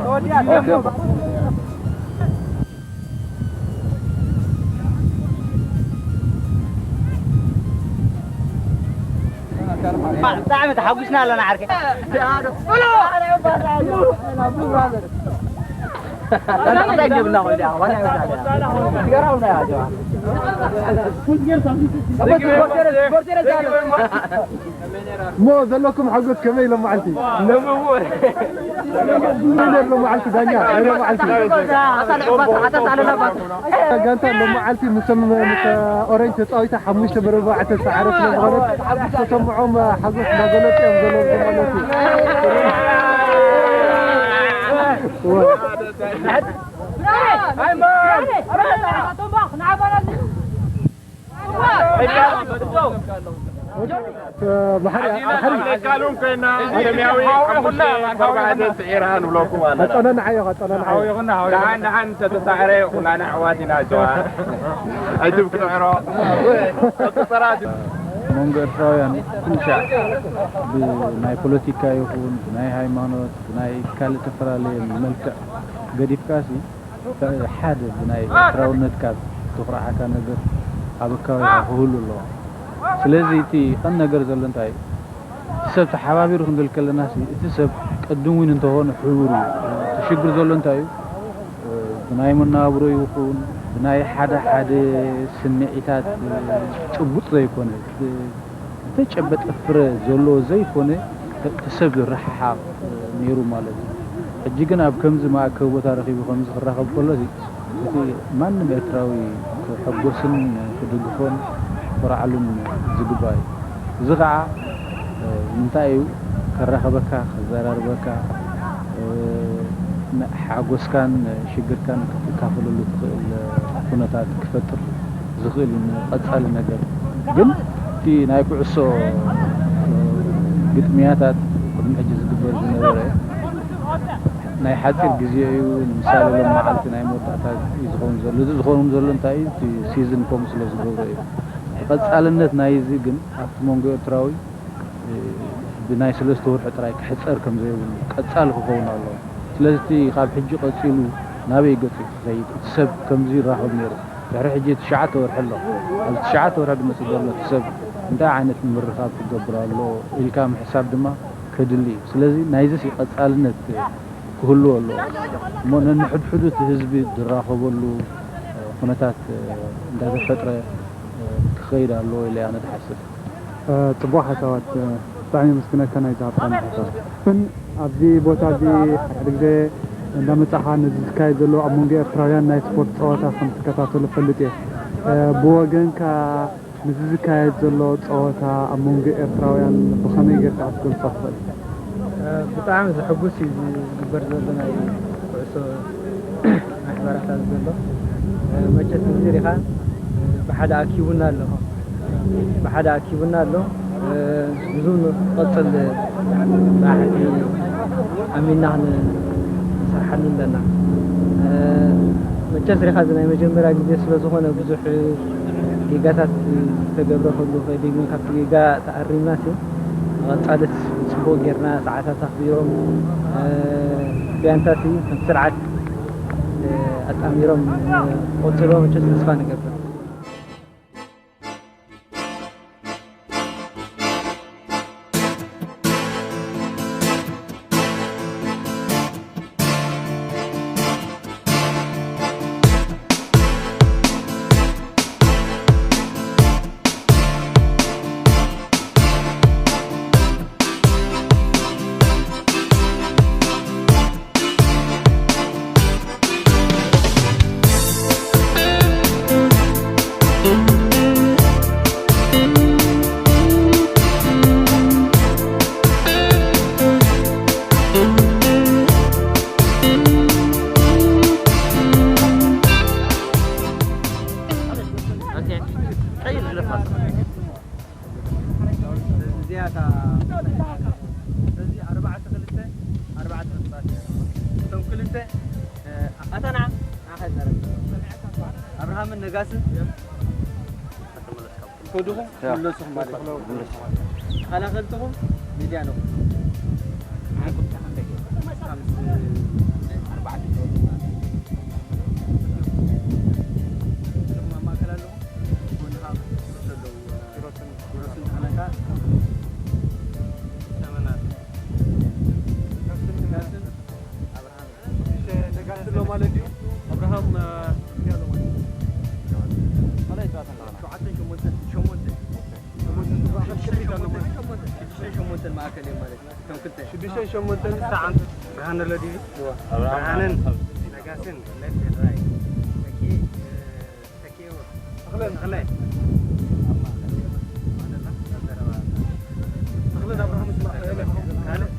ተወዲያ፣ ተወዲያ። ብጣዕሚ ተሓጒስና ኣለና ዓርከይ። እሞ ዘለኩም ሓጎስ ከመይ ሎም መዓልቲ? ሎም መዓልቲ ዳኛ፣ ሎም መዓልቲ። ጋንታ ሎም መዓልቲ ምስ፣ ምስ ኦሬንጅ ተጻዊታ ሓሙሽተ ብኣርባዕተ ዝሰዓረት ስለ ዝኾነት ዝተሰምዖም ሓጎስ እናገለጹ እዮም ዘለዉ ማለት እዩ። ባሕሪ፣ ባሕሪ። ኣዚና ኣብ ለካሉን ኮይና ሰማያዊ ሓሙሽተ ብኣርባዕተ ስዒራ ንብለኩም ኣለና። ቀጠነ ንዓዮ፣ ቀጠነ ንዓዮ። ደሓን ደሓን እንተተሳዕረ ኩላና ኣሕዋት ኢና። ሸዋ ኣይትብክዕሮ። መንጎ ኤርትራውያን ኩሉ ሻዕ ብናይ ፖለቲካ ይኹን ብናይ ሃይማኖት ብናይ ካልእ እተፈላለየ መልክዕ ገዲፍካሲ ሓደ ብናይ ኤርትራውነትካ ዝኹርዓካ ነገር ኣብ ኣከባቢኻ ክህሉ ኣለዎ። ስለዚ እቲ ቀንዲ ነገር ዘሎ እንታይ እዩ? እቲ ሰብ ተሓባቢሩ ክንብል ከለናሲ እቲ ሰብ ቅድም እውን እንተኾነ ሕቡር እዩ። እቲ ሽግር ዘሎ እንታይ እዩ? ብናይ መነባብሮ ይኹን ብናይ ሓደ ሓደ ስምዒታት ጭቡጥ ዘይኮነ ዝተጨበጠ ፍረ ዘለዎ ዘይኮነ እቲ ሰብ ዝረሓሓቕ ነይሩ ማለት እዩ። ሕጂ ግን ኣብ ከምዚ መኣከቢ ቦታ ረኺቡ ከምዚ ክራኸብ ከሎ እዚ እቲ ማንም ኤርትራዊ ክሕጎስን ክድግፎን ክኾርዓሉን ዝግባእ እዩ። እዚ ኸዓ ንምንታይ እዩ ከራኸበካ፣ ከዘራርበካ፣ ሓጎስካን ሽግርካን ክትካፈለሉ ትኽእል ኩነታት ክፈጥር ዝኽእል እዩ ንቐጻሊ ነገር። ግን እቲ ናይ ኩዕሶ ግጥምያታት ቅድሚ ሕጂ ዝግበር ዝነበረ ናይ ሓጺር ግዜ እዩ። ንምሳሌ ሎም መዓልቲ ናይ መወዳእታ እዩ ዝኸውን ዘሎ። እዚ ዝኸውን ዘሎ እንታይ እዩ? እቲ ሲዝን ከምኡ ስለ ዝገብሮ እዩ። እቲ ቀጻልነት ናይ እዚ ግን ኣብቲ መንጎ ኤርትራዊ ብናይ ሰለስተ ወርሒ ጥራይ ክሕጸር ከም ዘይብሉ ቀጻሊ ክኸውን ኣለዎ። ስለዚ እቲ ካብ ሕጂ ቀጺሉ ናበይ ገጹ ክኸይድ እቲ ሰብ ከምዚ ይራኸብ ነይሩ። ድሕሪ ሕጂ ትሽዓተ ወርሒ ኣሎ። ኣብዚ ትሽዓተ ወርሒ ዝመጽእ ዘሎ እቲ ሰብ እንታይ ዓይነት ምርኻብ ክገብር ኣለዎ ኢልካ ምሕሳብ ድማ ከድሊ እዩ። ስለዚ ናይዚስ ቀጻልነት ክህሉ ኣለዎ። እሞ ነንሕድሕዱ እቲ ህዝቢ ዝራኸበሉ ኩነታት እንዳተፈጥረ ክኸይድ ኣለዎ ኢለ ኣነ ዝሓስብ። ጽቡቕ ሓሳባት፣ ብጣዕሚ የመስግነካ ናይ ዝሃብካኒ ሓሳብ። ግን ኣብዚ ቦታ እዚ ሓደ ግዜ እንዳመጻኻ ነዚ ዝካየድ ዘሎ ኣብ መንጎ ኤርትራውያን ናይ ስፖርት ጸወታ ከም ትከታተሎ እፈልጥ እየ። ብወገንካ ነዚ ዝካየድ ዘሎ ጸወታ ኣብ መንጎ ኤርትራውያን ብኸመይ ጌርካ ክትገልጾ ትኽእል? ብጣዕሚ ዘሐጉስ እዩ እዚ ዝግበር ዘሎ ናይ ኩዕሶ ማሕበራታት ዘሎ። መቸስ እዚ ሪኻ ብሓደ ኣኪቡና ኣሎ። ብሓደ ኣኪቡና ኣሎ። ብዙ ንክቐጽል ብሓንቲ ኣሚንና ክንሰርሓሉ ኣለና። መቸስ ሪኻ እዚ ናይ መጀመርያ ግዜ ስለ ዝኾነ ብዙሕ ጌጋታት ዝተገብረ ክህሉ ይኽእል እዩ፣ ግን ካብቲ ጌጋ ተኣሪምና ሲ ንቐጻልስ ጽቡቕ ጌርና ሰዓታት ኣኽቢሮም ቢያንታሲ ከም ስርዓት ኣጣሚሮም ቆጽሎ መቸስ ተስፋ ንገብር። እዚኣ እታ፣ እዚ ኣርባዕተ ክልተ፣ ኣርባዕተ ነጥቢ ኣርባዕተ። እቶም ክልተ፣ እ፣ ኣታ ንዓ፣ ንዓኻ ይዛረብ። ኣብርሃምን ነጋስን ከድኹም፣ ምለሱኹም ማለት እዩ። ተኸላኸልትኹም ሚድያ ኣለኹም። ጎንኻ ዘለዉ ኪሮስን፣ ኪሮስን ተኸለካ፣ ዘመናት፣ ነጋስን፣ ነጋስን፣ ኣብርሃም። ነጋስን ኣሎ ማለት እዩ። ኣብርሃም፣ እ፣ ክንደይ ኣሎ ማለት እዩ? ካልኣይ ጨዋታ ኣለና። ሸውዓተን ሸሞንተን፣ ሸሞንተ። ሸሞንተ፣ ሸሞንተ፣ ሸሞንተ፣ ሽዱሽተን ሸሞንተን ማእከል እዮም ማለት እዩ። ከም ክልተ። ሽዱሽተን ሸሞንተን። ብርሃን ኣሎ ድዩ? እወ። ብርሃንን ነጋስን፣ ሌፍት ኤንድ ራይት። ተኪ፣ እ፣ ተኪኡ። ተኽለን። ተኽለ። ተኽለን ኣብርሃም ይስማዕ። ካልእ።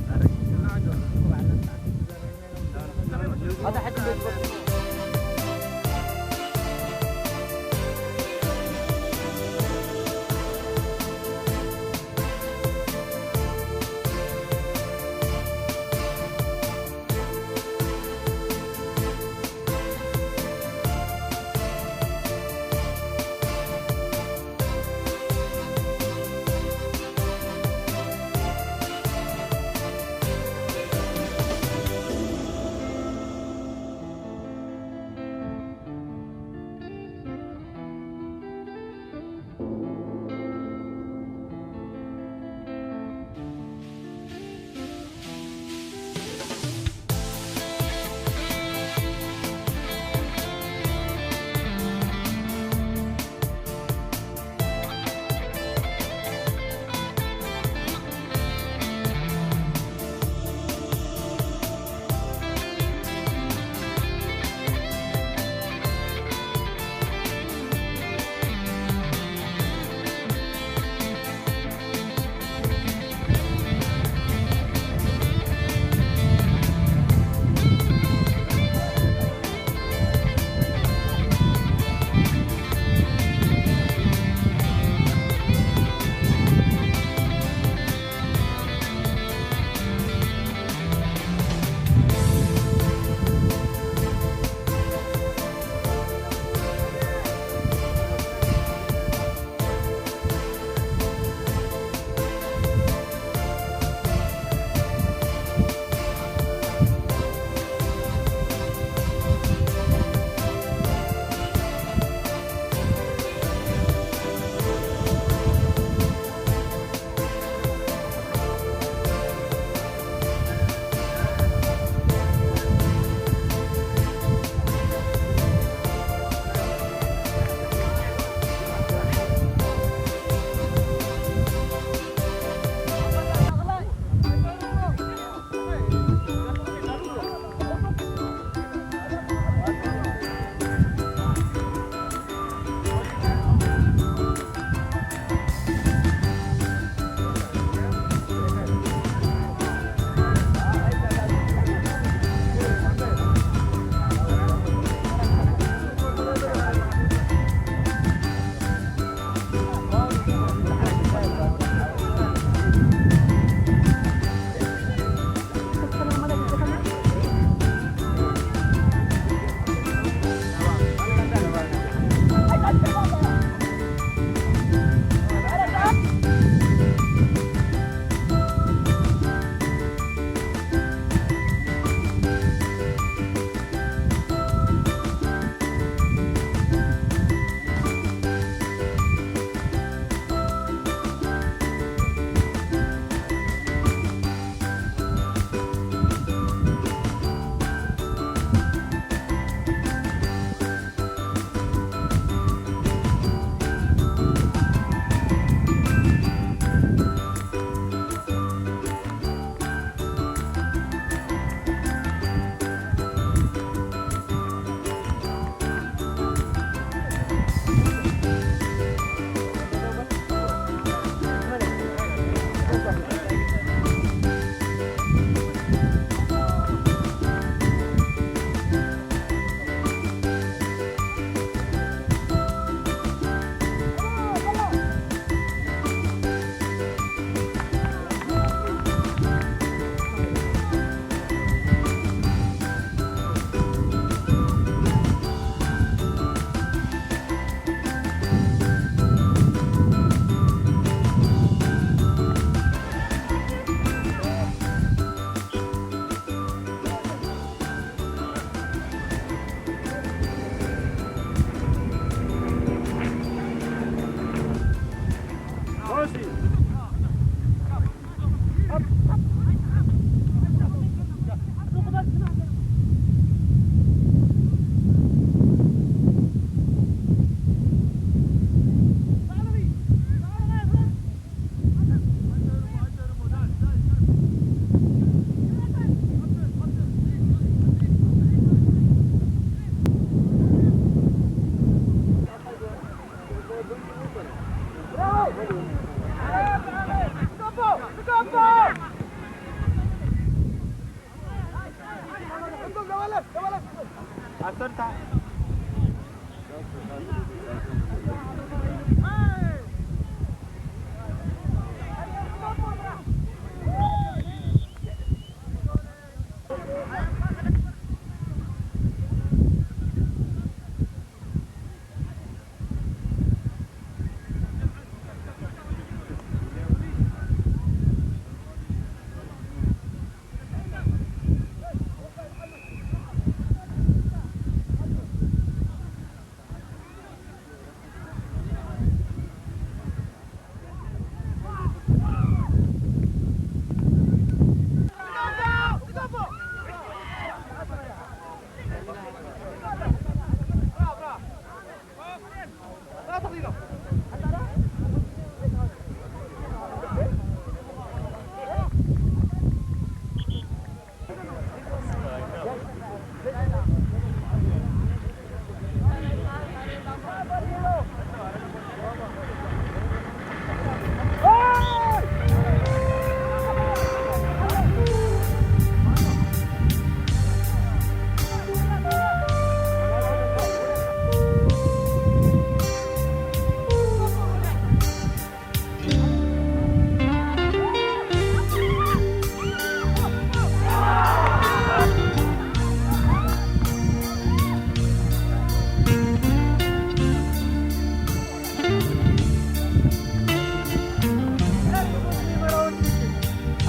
ዓሰርተ።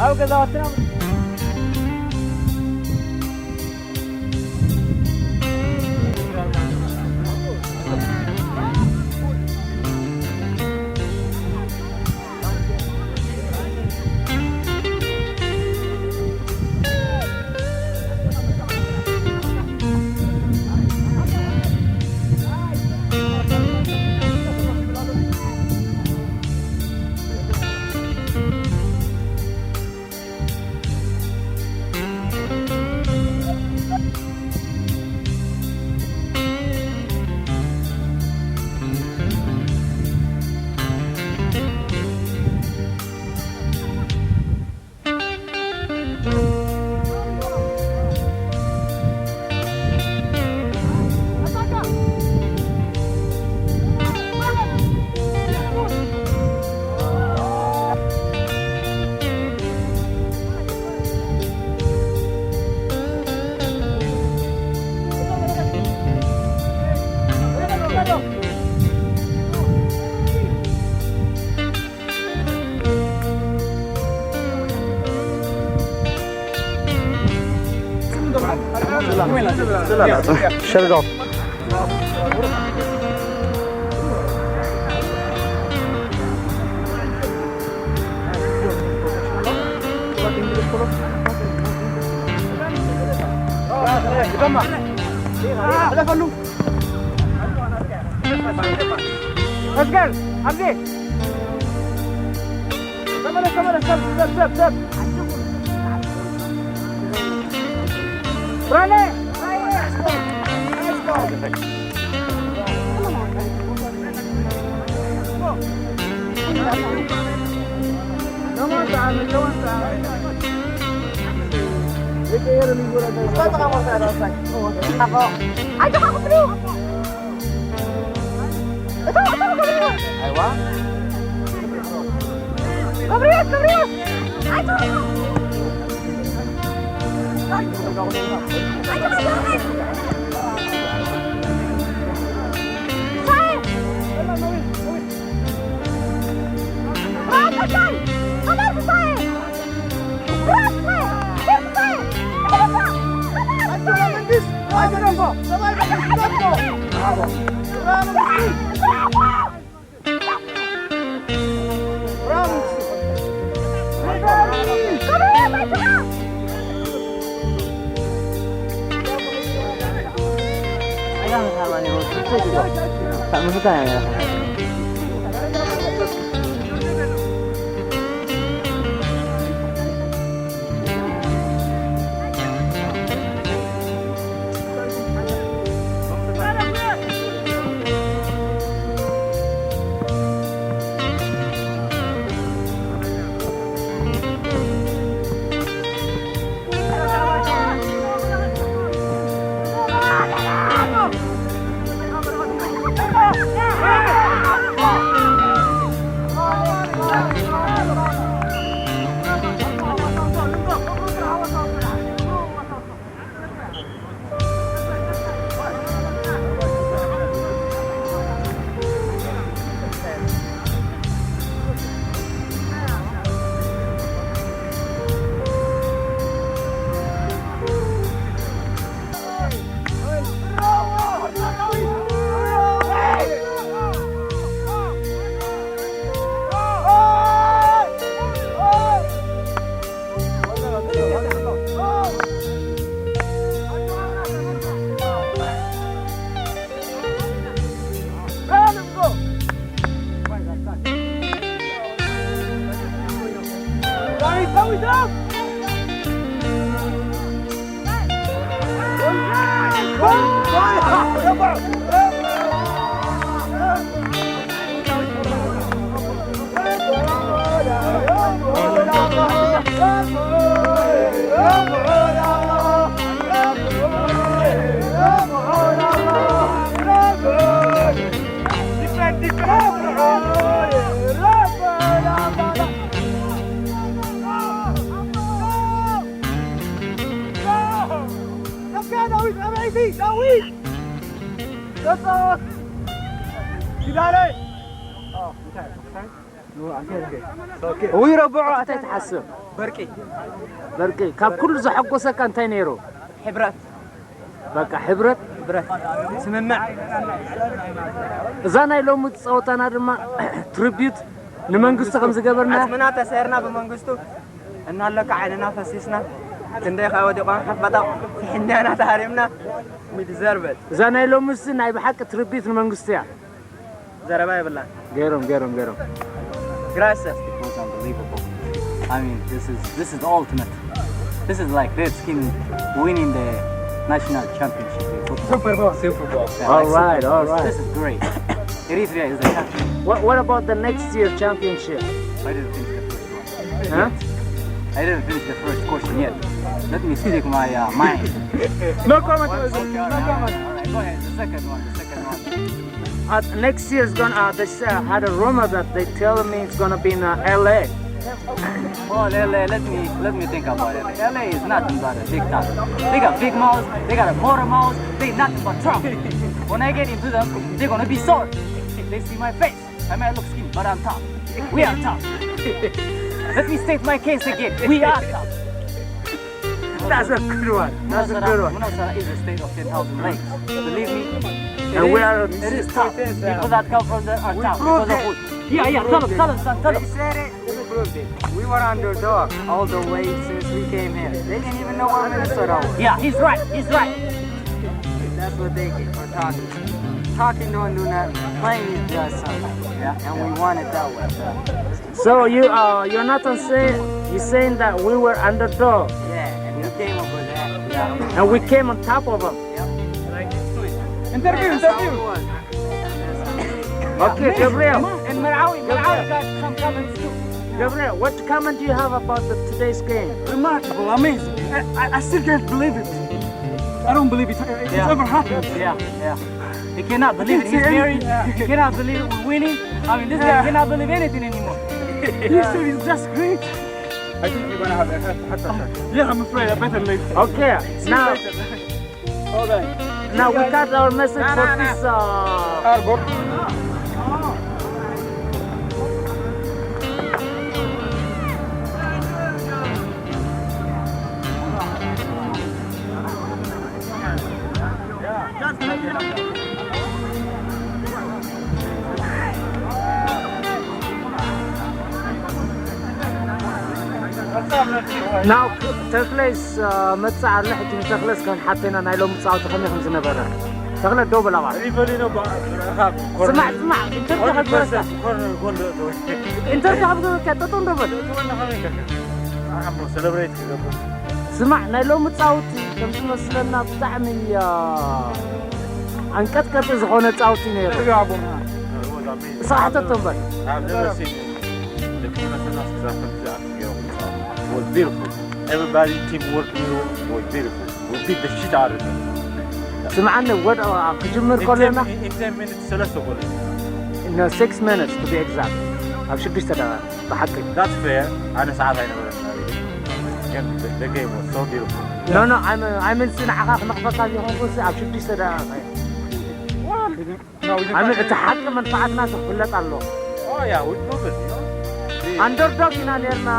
ኣብ ገዛውትና ሸርጋው መስገን ኣብዚ ተመለስ፣ ተመለስ፣ ሰብ፣ ሰብ፣ ሰብ፣ ሰብ። ብርሃነ! ኣቦ፣ ኣይዞኻ ክትብሉ። እቶ፣ እቶ፣ ገብርዮስ። ኣይዋ። ገብርዮስ፣ ገብርዮስ። ኣይዞኻ። ዳዊት ኣበይቲ ዳዊት ተጻወት ኪዳነ። እውይ ረብዖ ኣታይ ትሓስብ? በርቂ በርቂ ካብ ኩሉ ዘሐጎሰካ እንታይ ነይሩ? ሕብረት በቃ ሕብረት ብረት ስምምዕ እዛ ናይ ሎሚ ጸወታና ድማ ትሪቢዩት ንመንግስቱ ከም ዝገበርና ኣስምና ተሰይርና ብመንግስቱ እናለካ ዓይንና ፈሲስና ክንደይ ከዓ ወዲቋን ሓፋጣ ፍሕኛና ተሃሪምና ሚድዘርበት እዛ ናይ ሎምስ ናይ ብሓቂ ትሪቢዩት ንመንግስቱ እያ። ዘረባ የብላን። ገይሮም ገይሮም ገይሮም። Gracias. It was unbelievable. I mean, this is this is the ultimate. This is like Redskin winning the national championship in football. Super Bowl. Super Bowl. Yeah, all like right, Super Bowl. All right. This is great. Eritrea is the champion. What, what about the next year championship? I didn't finish the first one. Huh? I didn't finish the first question yet. Let me speak my uh, mind. No comment. Okay, all right, all right, all right. Go ahead. The second one. The second one. Uh, next year is gonna. Uh, they uh, had a rumor that they tell me it's gonna be in uh, L A. Oh, L A. Let me let me think about it. L A is nothing but a big town. They got big malls. They got a motor malls. They nothing but trouble. When I get into them, they're gonna be sore. They see my face. I might look skinny, but I'm tough. We are tough. Let me state my case again. We are tough. That's a good one. That's a good one. Minnesota is a state of ten thousand lakes. Believe me. And we are it is tough. People that come from there are tough because of food. Yeah, yeah. Tell them, tell them, son. Tell them. They said it. We proved it. We were underdog all the way since we came here. They didn't even know where Minnesota was. Yeah, he's right. He's right. That's what they get for talking. Talking don't do nothing. Playing is just something. Yeah. And we want it that way. So you uh you're not on say you saying that we were underdog. Yeah, and we came over there. Yeah. And we came on top of them. Yep. Interview, interview. Okay, Gabriel. And Marawi, Marawi got some comments too. Gabriel, what comment do you have about the, today's game? Remarkable, amazing. I, I, I still can't believe it. I don't believe it. It's yeah. ever happened. Yeah, yeah. He cannot believe it. He's married. Yeah. He cannot believe we're winning. I mean, this yeah. guy cannot believe anything anymore. History is just great. I think we're gonna have a heart attack. Yeah, I'm afraid I better leave. Okay, now. Now we cut our message for this uh, harbor. Now ተክለይስ መጽእ ኣሎ ሕጂ ንተክለስ ከንሓተና ናይ ሎሚ ጻወቲ ከመይ ከም ዝነበረ ተኽለ ደው በል ኣባል ሪቨሊኖ ስማዕ ስማዕ ኢንተርቪው ከግበረካ ኢንተርቪው ከግበረካ ጠጠው እንዶ በል ሰለብሬት ክገብር ስማዕ ናይ ሎሚ ጻውቲ ከም ዝመስለና ብጣዕሚ ኣንቀጥቀጢ ዝኾነ ጻውቲ ነይሩ ስራሕተቶ እምበር It was beautiful. Everybody teamwork, you know, it was beautiful. We beat the shit out of them. ስምዓኒ፣ ወደ ክጅምር ከለና ሰለስተ ጎል no six minutes to be exact፣ ኣብ ሽዱሽተ ደቂቃ ብሓቂ። That's fair። ኣነ ሰዓት ኣይነበረን ግን the game was so beautiful። No no፣ I mean ንዓኻ ክነቕፈካ ዘይኮንኩ፣ ኣብ ሽዱሽተ ደቂቃ። I mean እቲ ሓቂ መንፈዓትና ክፍለጥ ኣለዎ። Oh yeah, we proved it, you know. ኣንደርዶግ ኢና ነርና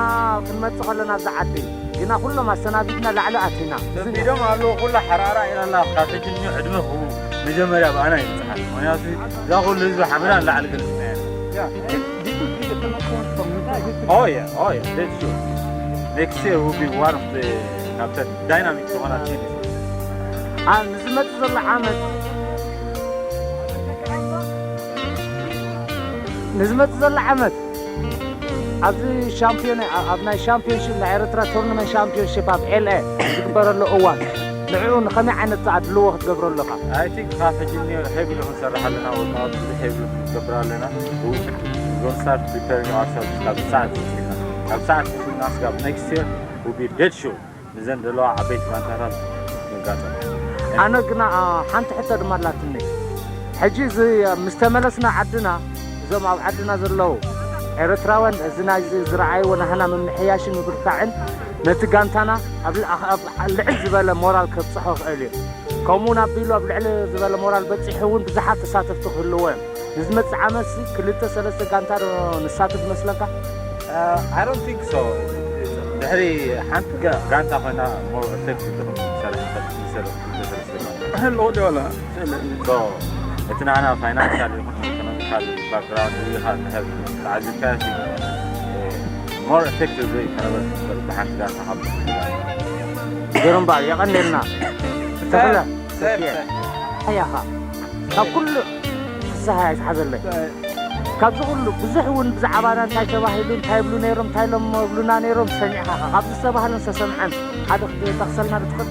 ክንመጽእ ከለና ኣብዚ ዓዲ፣ ግና ኩሎም ኣሰናቢድና ላዕሊ ኣቲና። ሰቢዶም ኣለዉ ኩላ ሓራራ ኢላና ካብ ሕጂ ንዮ ዕድመ ክቡ መጀመርያ ብኣና ይብጽሓል። ምክንያቱ እዛ ኩሉ ህዝቢ ሓምላ ላዕሊ ገለጽና ኢና። Oh yeah, oh yeah, that's true. Next year will be one of the ካብተን ዳይናሚክ ዝኾና ቲም። ንዝመጽእ ዘሎ ዓመት ንዝመጽእ ዘሎ ዓመት ኣብዚ ሻምፒዮን ኣብ ናይ ሻምፒዮንሽፕ ናይ ኤርትራ ቶርናመንት ሻምፒዮንሽፕ ኣብ ኤልኤ ዝግበረሉ እዋን ንዕኡ ንኸመይ ዓይነት ኣድልዎ ክትገብሮ ኣለኻ? I think ካብ ሕጂ ንዮ ሄቪ ክንሰርሕ ኣለና። ወርቃውት ብዙሕ ሄቪ ክንገብር ኣለና። We gonna start preparing ourselves ካብ ሰዓት ካብ ሰዓት ናብ next year will be dead sure። ንዘን ዘለዋ ዓበይቲ ጋንታታት ንጋጠም። ኣነ ግና ሓንቲ ሕቶ ድማ ኣላትኒ። ሕጂ እዚ ምስ ተመለስና ዓድና እዞም ኣብ ዓድና ዘለዉ ኤርትራውያን እዚ ናይዚ ዝረኣይዎ ናህና ምምሕያሽን ምብርታዕን ነቲ ጋንታና ኣብ ልዕል ዝበለ ሞራል ከብፅሖ ይኽእል እዩ። ከምኡ እውን ኣቢሉ ኣብ ልዕሊ ዝበለ ሞራል በፂሑ እውን ብዙሓት ተሳተፍቲ ክህልዎ እዮም። ንዝመፅእ ዓመትሲ ክልተ ሰለስተ ጋንታ ዶ ንሳተፍ ይመስለካ? I don't think so። ድሕሪ ሓንቲ ጋንታ ኮይና more effective ትኸውን ሰለስተ ሰለስተ ሕልዎ ዲዋላ So እቲ ናና ፋይናንሻል ይኹን ኢኮኖሚካል ባክግራውንድ ኢኻ ንሕብ ተዓዚብካዮ more effective ከነበረ ብሓንቲ ጋንታ ካብ ግርምባር የቐንልና ተኽለ ኣያኻ ካብ ኩሉ ፍስሃ እያ ዝሓዘለይ። ካብዚ ኩሉ ብዙሕ እውን ብዛዕባና እንታይ ተባሂሉ እንታይ ይብሉ ነይሮም እንታይ ኢሎም ይብሉና ነይሮም ሰሚዕኻ ኢኻ። ካብዚ ዝተባህለን ዝተሰምዐን ሓደ ክትጠቕሰልና ዶ ትኽእል?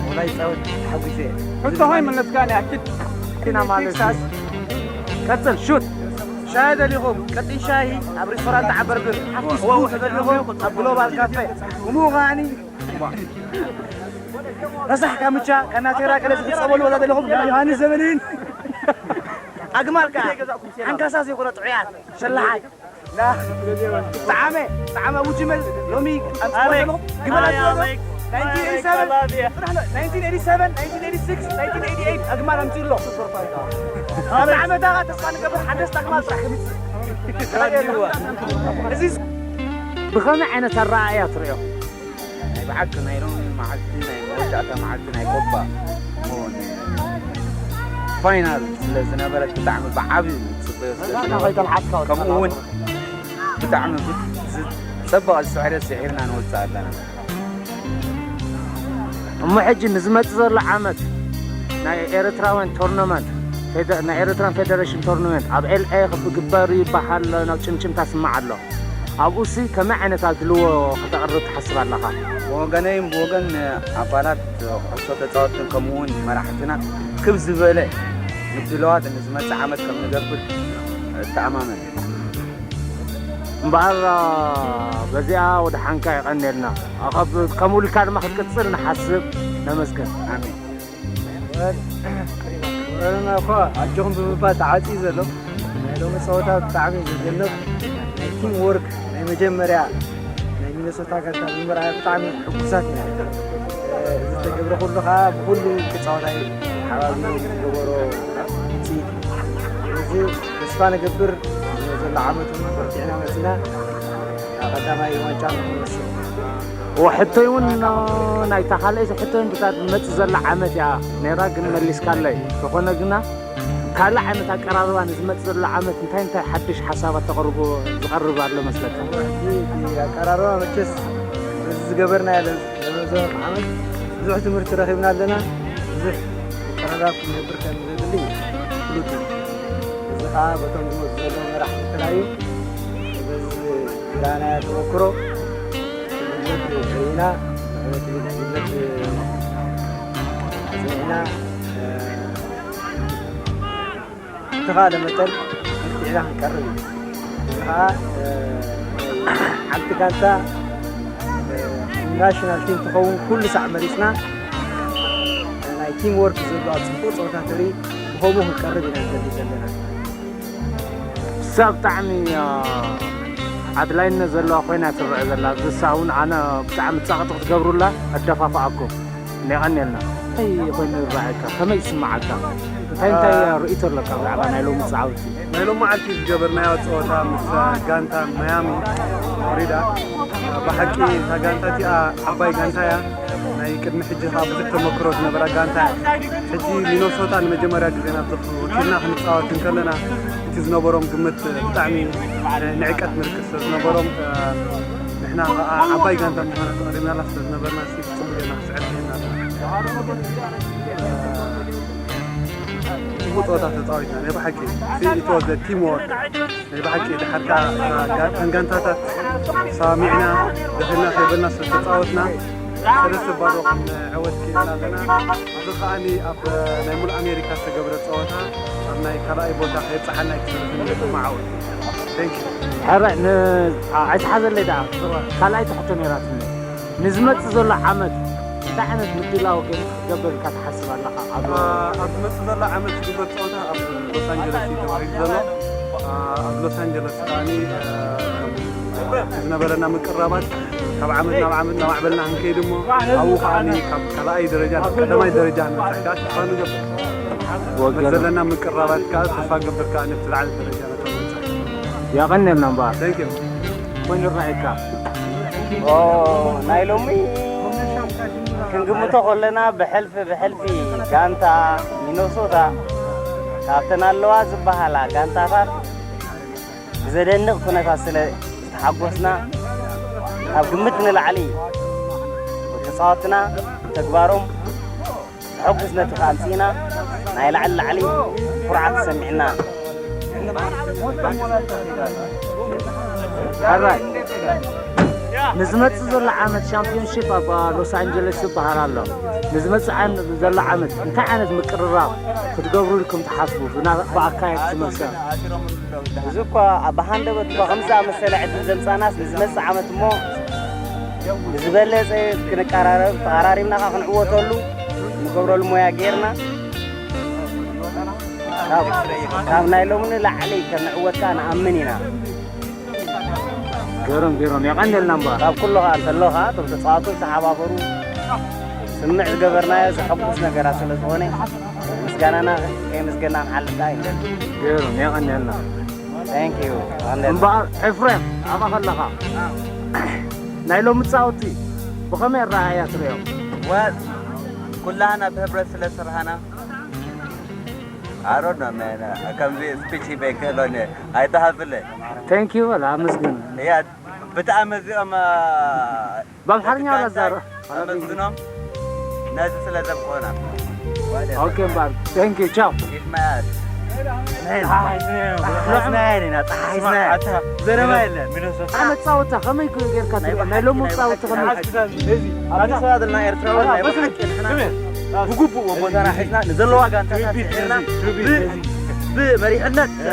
ወላይ ፃወት ተሓጒሰ እየ። ሕቶ ሆይ መለስካ ያክል ኢና ማለት እዩ። ቀጽል ሹት ሻሂ ደሊኹም ቀጢን ሻሂ ኣብ ሬስቶራንት ዓበርብር ሓፍቲ ስቡን ተደሊኹም ኣብ ግሎባል ካፌ እሞ ኸዓኒ ረሳሕ ካምቻ ከናቴራ ቀለ ዝሕፀበሉ ወላ ደለኹም ናይ ዮሃንስ ዘመንን ኣግማል ከዓ ሓንካሳ ዘይኮነ ጥዑያት ሸላሓይ ጣዓመ ጣዓመ ውጅመል ሎሚ ኣምፅእ ኣለኹ ግመላት ናይንቲን ኤይቲ ሰቨን ኣግማል ኣምፅእ ኣሎ ኣብ ዓመታ ተስፋ ንገብር ሓደስቲ ኣግማል ጥራሕ ከምፅእ እዚ ብኸመይ ዓይነት ኣረኣእያ ትሪኦ? ናይ ብሓቂ ናይ ሎሚ መዓልቲ ናይ መወዳእታ መዓልቲ ናይ ኮባ ፋይናል ስለ ዝነበረት ብጣዕሚ ብዓብዩ ዝፅበዮ ስለ ዝነበረ ከምኡ እውን ብጣዕሚ ዝፀበቐ ዝስዕረ ስዒርና ንወፅእ ኣለና። እሞ ሕጂ ንዝመፅእ ዘሎ ዓመት ናይ ኤርትራውያን ቶርናመንት ናይ ኤርትራን ፌደሬሽን ቶርናመንት ኣብ ኤልኤ ክግበር ይበሃል ናብ ጭምጭምታ ስማዕ ኣሎ። ኣብኡሲ ከመይ ዓይነት ኣድልዎ ከተቕርብ ትሓስብ ኣለኻ? ብወገነይን ብወገን ኣባላት ኩዕሶ ተፃወትን ከምኡ እውን መራሕትና ክብ ዝበለ ምድለዋት ንዝመፅእ ዓመት ከም ንገብር እተኣማመን። እምበኣር በዚኣ ወደ ሓንካ የቐንየልና። ከምኡ ኢልካ ድማ ክትቅፅል ንሓስብ። ነመስገን። ኣሜን። ወረና እኳ ኣጆኹም ብምባል ተዓፅዩ ዘሎ ናይ ሎሚ ፀወታ ብጣዕሚ ዘደንቕ ናይ ቲም ወርክ ናይ መጀመርያ ናይ ሚነሶታ ጋንታ ብምርኣያ ብጣዕሚ ሕጉሳት ኢና። እዚ ዝተገብረ ኩሉ ከዓ ብኩሉ ተፃዋታይ ሓባቢሩ ዝገበሮ ውፅኢት እዩ። ስለዚ ተስፋ ንገብር ዘሎ ዓመት እውን በርቲዕና መፂና ቀዳማይ ዋንጫ ንክንወስድ ሕቶይ እውን ናይታ ካልኣይቲ ሕቶይ እውን ብታ መፅእ ዘላ ዓመት እያ ነይራ ግን መሊስካለይ። ዝኾነ ግና ካልእ ዓይነት ኣቀራርባ ንዝመፅእ ዘሎ ዓመት እንታይ እንታይ ሓድሽ ሓሳባት ተቕርቦ ዝቐርብ ኣሎ መስለካ? ኣቀራርባ መቸስ በዚ ዝገበርና ያለ ለመዘ ዓመት ብዙሕ ትምህርቲ ረኺብና ኣለና። ብዙሕ ኣቀራርባ ክንገብር ከም ዘድሊ ፍሉጥ እዩ። እዚ ከዓ በቶም ዝመፁ ዘለዉ መራሕቲ ጥራይ እዩ። በዚ ዝረኣናዮ ተመክሮ ትምህርት ርኢና ትምህርት ኣፅኒዕና ብተኻለ መጠን መርቲዕና ክንቀርብ እዩ። እዚ ከዓ ሓንቲ ጋንታ ናሽናል ቲም ትኸውን ኩሉ ሳዕ መሪፅና ቲም ወርክ ዝርግኣ ጽቡቕ ጸወታ ተርኢ ብኸምኡ ክንቀርብ ኢና ንደሊ ዘለና። ንሳ ብጣዕሚ፣ አ፣ ኣድላይነት ዘለዋ ኮይና ትረአ ዘላ። ንሳ እውን ኣነ ብጣዕሚ ጸቕጢ ክትገብሩላ ኣደፋፍኣኩም። የቐንየልና። እንታይ ኮይኑ ይረኣየካ? ከመይ ይስምዓካ? እንታይ እንታይ አ፣ ርእይቶ ኣለካ ብዛዕባ ናይ ሎሚ ጻውቲ? ናይ ሎሚ መዓልቲ ዝገበርናዮ ጸወታ ምስ ጋንታ ማያሚ ፍሎሪዳ፣ ብሓቂ እታ ጋንታ እቲኣ ዓባይ ጋንታ እያ። ናይ ቅድሚ ሕጂ ኸኣ ብዙሕ ተመክሮ ዝነበራ ጋንታ እያ። ሕጂ ሚኖሶታ ንመጀመርያ ግዜ ናብዚ ወኪልና ክንጻወት እንከለና፣ እቲ ዝነበሮም ግምት ብጣዕሚ ንዕቀት ምልክት ስለ ዝነበሮም፣ ንሕና ኸኣ ዓባይ ጋንታ ምዃና ተቐሪብናላ ስለ ዝነበርና፣ ጽቡቕ ጌርና ክስዕር ክኢልና ኣለና። ጽቡቕ ጸወታ ተጻዊትና፣ ናይ ብሓቂ። It was a team work። ናይ ብሓቂ፣ ድሓር ከኣ እተን ጋንታታት ሰማሚዕና፣ ደኺምና ከይበልና ስለ ተጻወትና፣ ሰለስተ ባዶ ክንዕወት ክኢልና ኣለና። እዚ ከኣኒ ኣብ ናይ ሙሉእ ኣሜሪካ ዝተገብረ ጸወታ፣ ኣብ ናይ ካልኣይ ቦታ ከየብጽሓና እዩ ተሰሪሑ ንመዓወት። Thank you። ሕራይ፣ ን-፣ ኣ-፣ ኣይትሓዘለይ ደኣ። ካልኣይቲ ሕቶ ነይራትኒ። ንዝመጽእ ዘሎ ዓመት እንታይ ዓይነት ምድላው ግን ክትገብር ኢልካ ትሓስብ ኣለኻ? ኣብ ኣ፣ ኣብ ዝመጽእ ዘሎ ዓመት ዝግበር ጸወታ ኣብ ሎስ ኣንጀለስ እዩ ተባሂሉ ዘሎ። ኣ፣ ኣብ ሎስ ኣንጀለስ ከኣኒ፣ እ፣ ዝነበረና ምቅራባት ካብ ዓመት ናብ ዓመት እናማዕበልና ክንከይድ እሞ፣ ኣብኡ ከኣኒ ካብ ካልኣይ ደረጃ ናብ ቀዳማይ ደረጃ ንበጽሕ ከኣ ተስፋ ንገብር። ወገን። ዘለና ምቅራባት ከኣ ተስፋ ንገብር ከኣ ነቲ ዝለዓለ ደረጃ ነቶም ንበጽሕ። የቐንየልና እምበኣር። Thank you። ኮይኑ ይረኣየካ። ኦ፣ ናይ ሎሚ ክንግምቶ ከለና ብሕልፊ ብሕልፊ ጋንታ ሚኖሶታ ካብተን ኣለዋ ዝበሃላ ጋንታታት ብዘደንቕ ኩነታት ስለ ዝተሓጎስና፣ ካብ ግምት ንላዕሊ ተጻወትና ተግባሮም ዘሐጉስ ነቲ ከኣ ኣምጺእና፣ ናይ ላዕሊ ላዕሊ ኩርዓት ተሰሚዕና። ሕራይ፣ ንዝመጽእ ዘሎ ዓመት ሻምፒዮንሺፕ ኣብ ሎስ ኣንጀለስ ይበሃል ኣሎ። ንዝመጽእ ዓን-፣ ዘሎ ዓመት እንታይ ዓይነት ምቅርራብ ክትገብሩ ኢልኩም ትሓስቡ? ብና-፣ ብኣካየድቲ መሰል። እዚ እኳ ኣብ ሃንደበት እኳ ከምዚ ዝኣመሰለ ዕድል ዘምጻእናስ፣ ንዝመጽእ ዓመት እሞ ብዝበለጸ ክንቀራረብ፣ ተቐራሪብና ከኣ ክንዕወተሉ ንገብረሉ ሞያ ጌርና፣ ካብ፣ ካብ ናይ ሎሚ ንላዕሊ ከም ንዕወት ከኣ ንኣምን ኢና። ገይሮም፣ ገይሮም። የቐንየልና እምበኣር። ካብ ኩሉ ከኣ እንተሎ ከኣ እቶም ተጻዋቱ ዝተሓባበሩ ስምዕ ዝገበርናዮ ዘሐጉስ ነገራት ስለ ዝኾነ ምስጋናና ከየመስገና ክንሓልፍ ከኣ የለን። ገይሮም፣ የቐንየልና። Thank you። የቐንየልና። እምበኣር ኤፍሬም፣ ኣብኣ ከለኻ ናይ ሎሚ ጻውቲ ብኸመይ ኣረኣእያ ትርእዮ? ወ-፣ ኩላህና ብህብረት ስለ ዝሰራሕና፣ I don't know, man. ከምዚ ስፒች ሂበ ይክእሎን እየ። ኣይተሃብለ። Thank you በል፣ ኣመስግን። እያ፣ ብጣዕሚ እዚኦም፣ አ፣ ብኣምሓርኛ በቲ ወላ ዛረብ? ኣመስግኖም ነዚ ስለ ዘብቅዑና። ኦኬ፣ እምበኣር። Thank you፣ ቻው። ይስማያል። ጸሓይ ስናያ ኢና፣ ጸሓይ ስናያ። ዘረባ የለን። ኣነ ጻወታ ከመይ ጌርካ ትሪኦ? ናይ ሎሚ ጻወታ ከመይ? ኣዲስ ኣበባ ዘለና ኤርትራውያን ናይ ብሓቂ ንሕና ብግቡእ ቦታና ሒዝና ንዘለዋ ጋንታታት ስዒርና ብ-፣ ብመሪሕነት፣ እ፣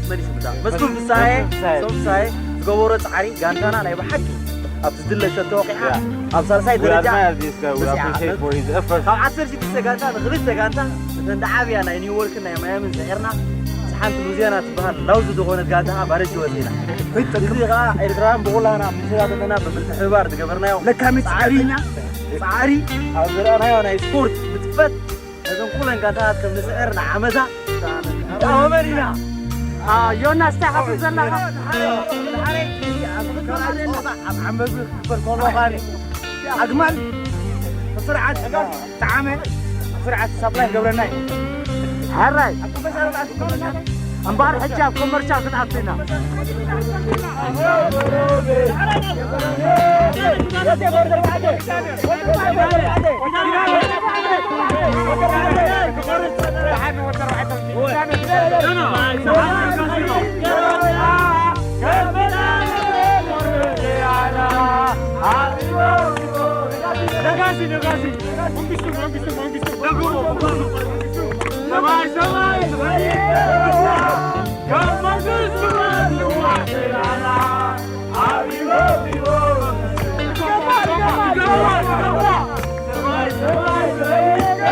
መን እዩ ሽሙ እዛ? መስፍን ፍስሃየ፣ መስፍን ፍስሃየ። መስፍን ፍስሃየ ዝገበሮ ጻዕሪ ጋንታና ናይ ብሓቂ ኣብ ዝድለ ሸቶ ወቂዓ፣ ያ። ኣብ ሳልሳይ We ደረጃ admire this guy. We በጺዓ። Appreciate for his effort. ካብ ዓሰርተ ሽዱሽተ ጋንታ ንክልተ ጋንታ እተን ዝዓብያ ናይ ኒውዮርክን ናይ ማያምን ስዒርና፣ ሓንቲ ሉዚያና ትበሃል ላውዝ ዝኾነት ጋንታ ከዓ ባረጂ ወፂና። እዚ ከዓ ኤርትራውያን ብኩላና ምስ ዘለና ብምትሕብባር ዝገበርናዮ ለካሚት ጻዕሪ፣ ጻዕሪ ኣብ ዝረኣናዮ ናይ ስፖርት ብትፈት ነዘን ኩለን ጋንታታት ከም ንስዕር ንዓመታ ንተኣማመን ኢና። አ፣ ዮናስ፣ እንታይ ሓፍር ዘለኻ? ኣብ ዓንበቢ ክፍል ከሎ ኻኒ ኣግማል ብስርዓት ጠዓመ ስርዓት ሳፕላይ ክገብረና እዩ። ሕራይ። እምበኣር ሕጂ ኣብ ኮመርሻል ክንኣቱ ኢና። ነጋሲ፣ ነጋሲ። መንግስቱ፣ መንግስቱ፣ መንግስቱ። ሰማይ፣ ሰማይ፣ ሰማይ። መንግስቱ፣ መንግስቱ። ሰማይ፣ ሰማይ፣ ሰማይ።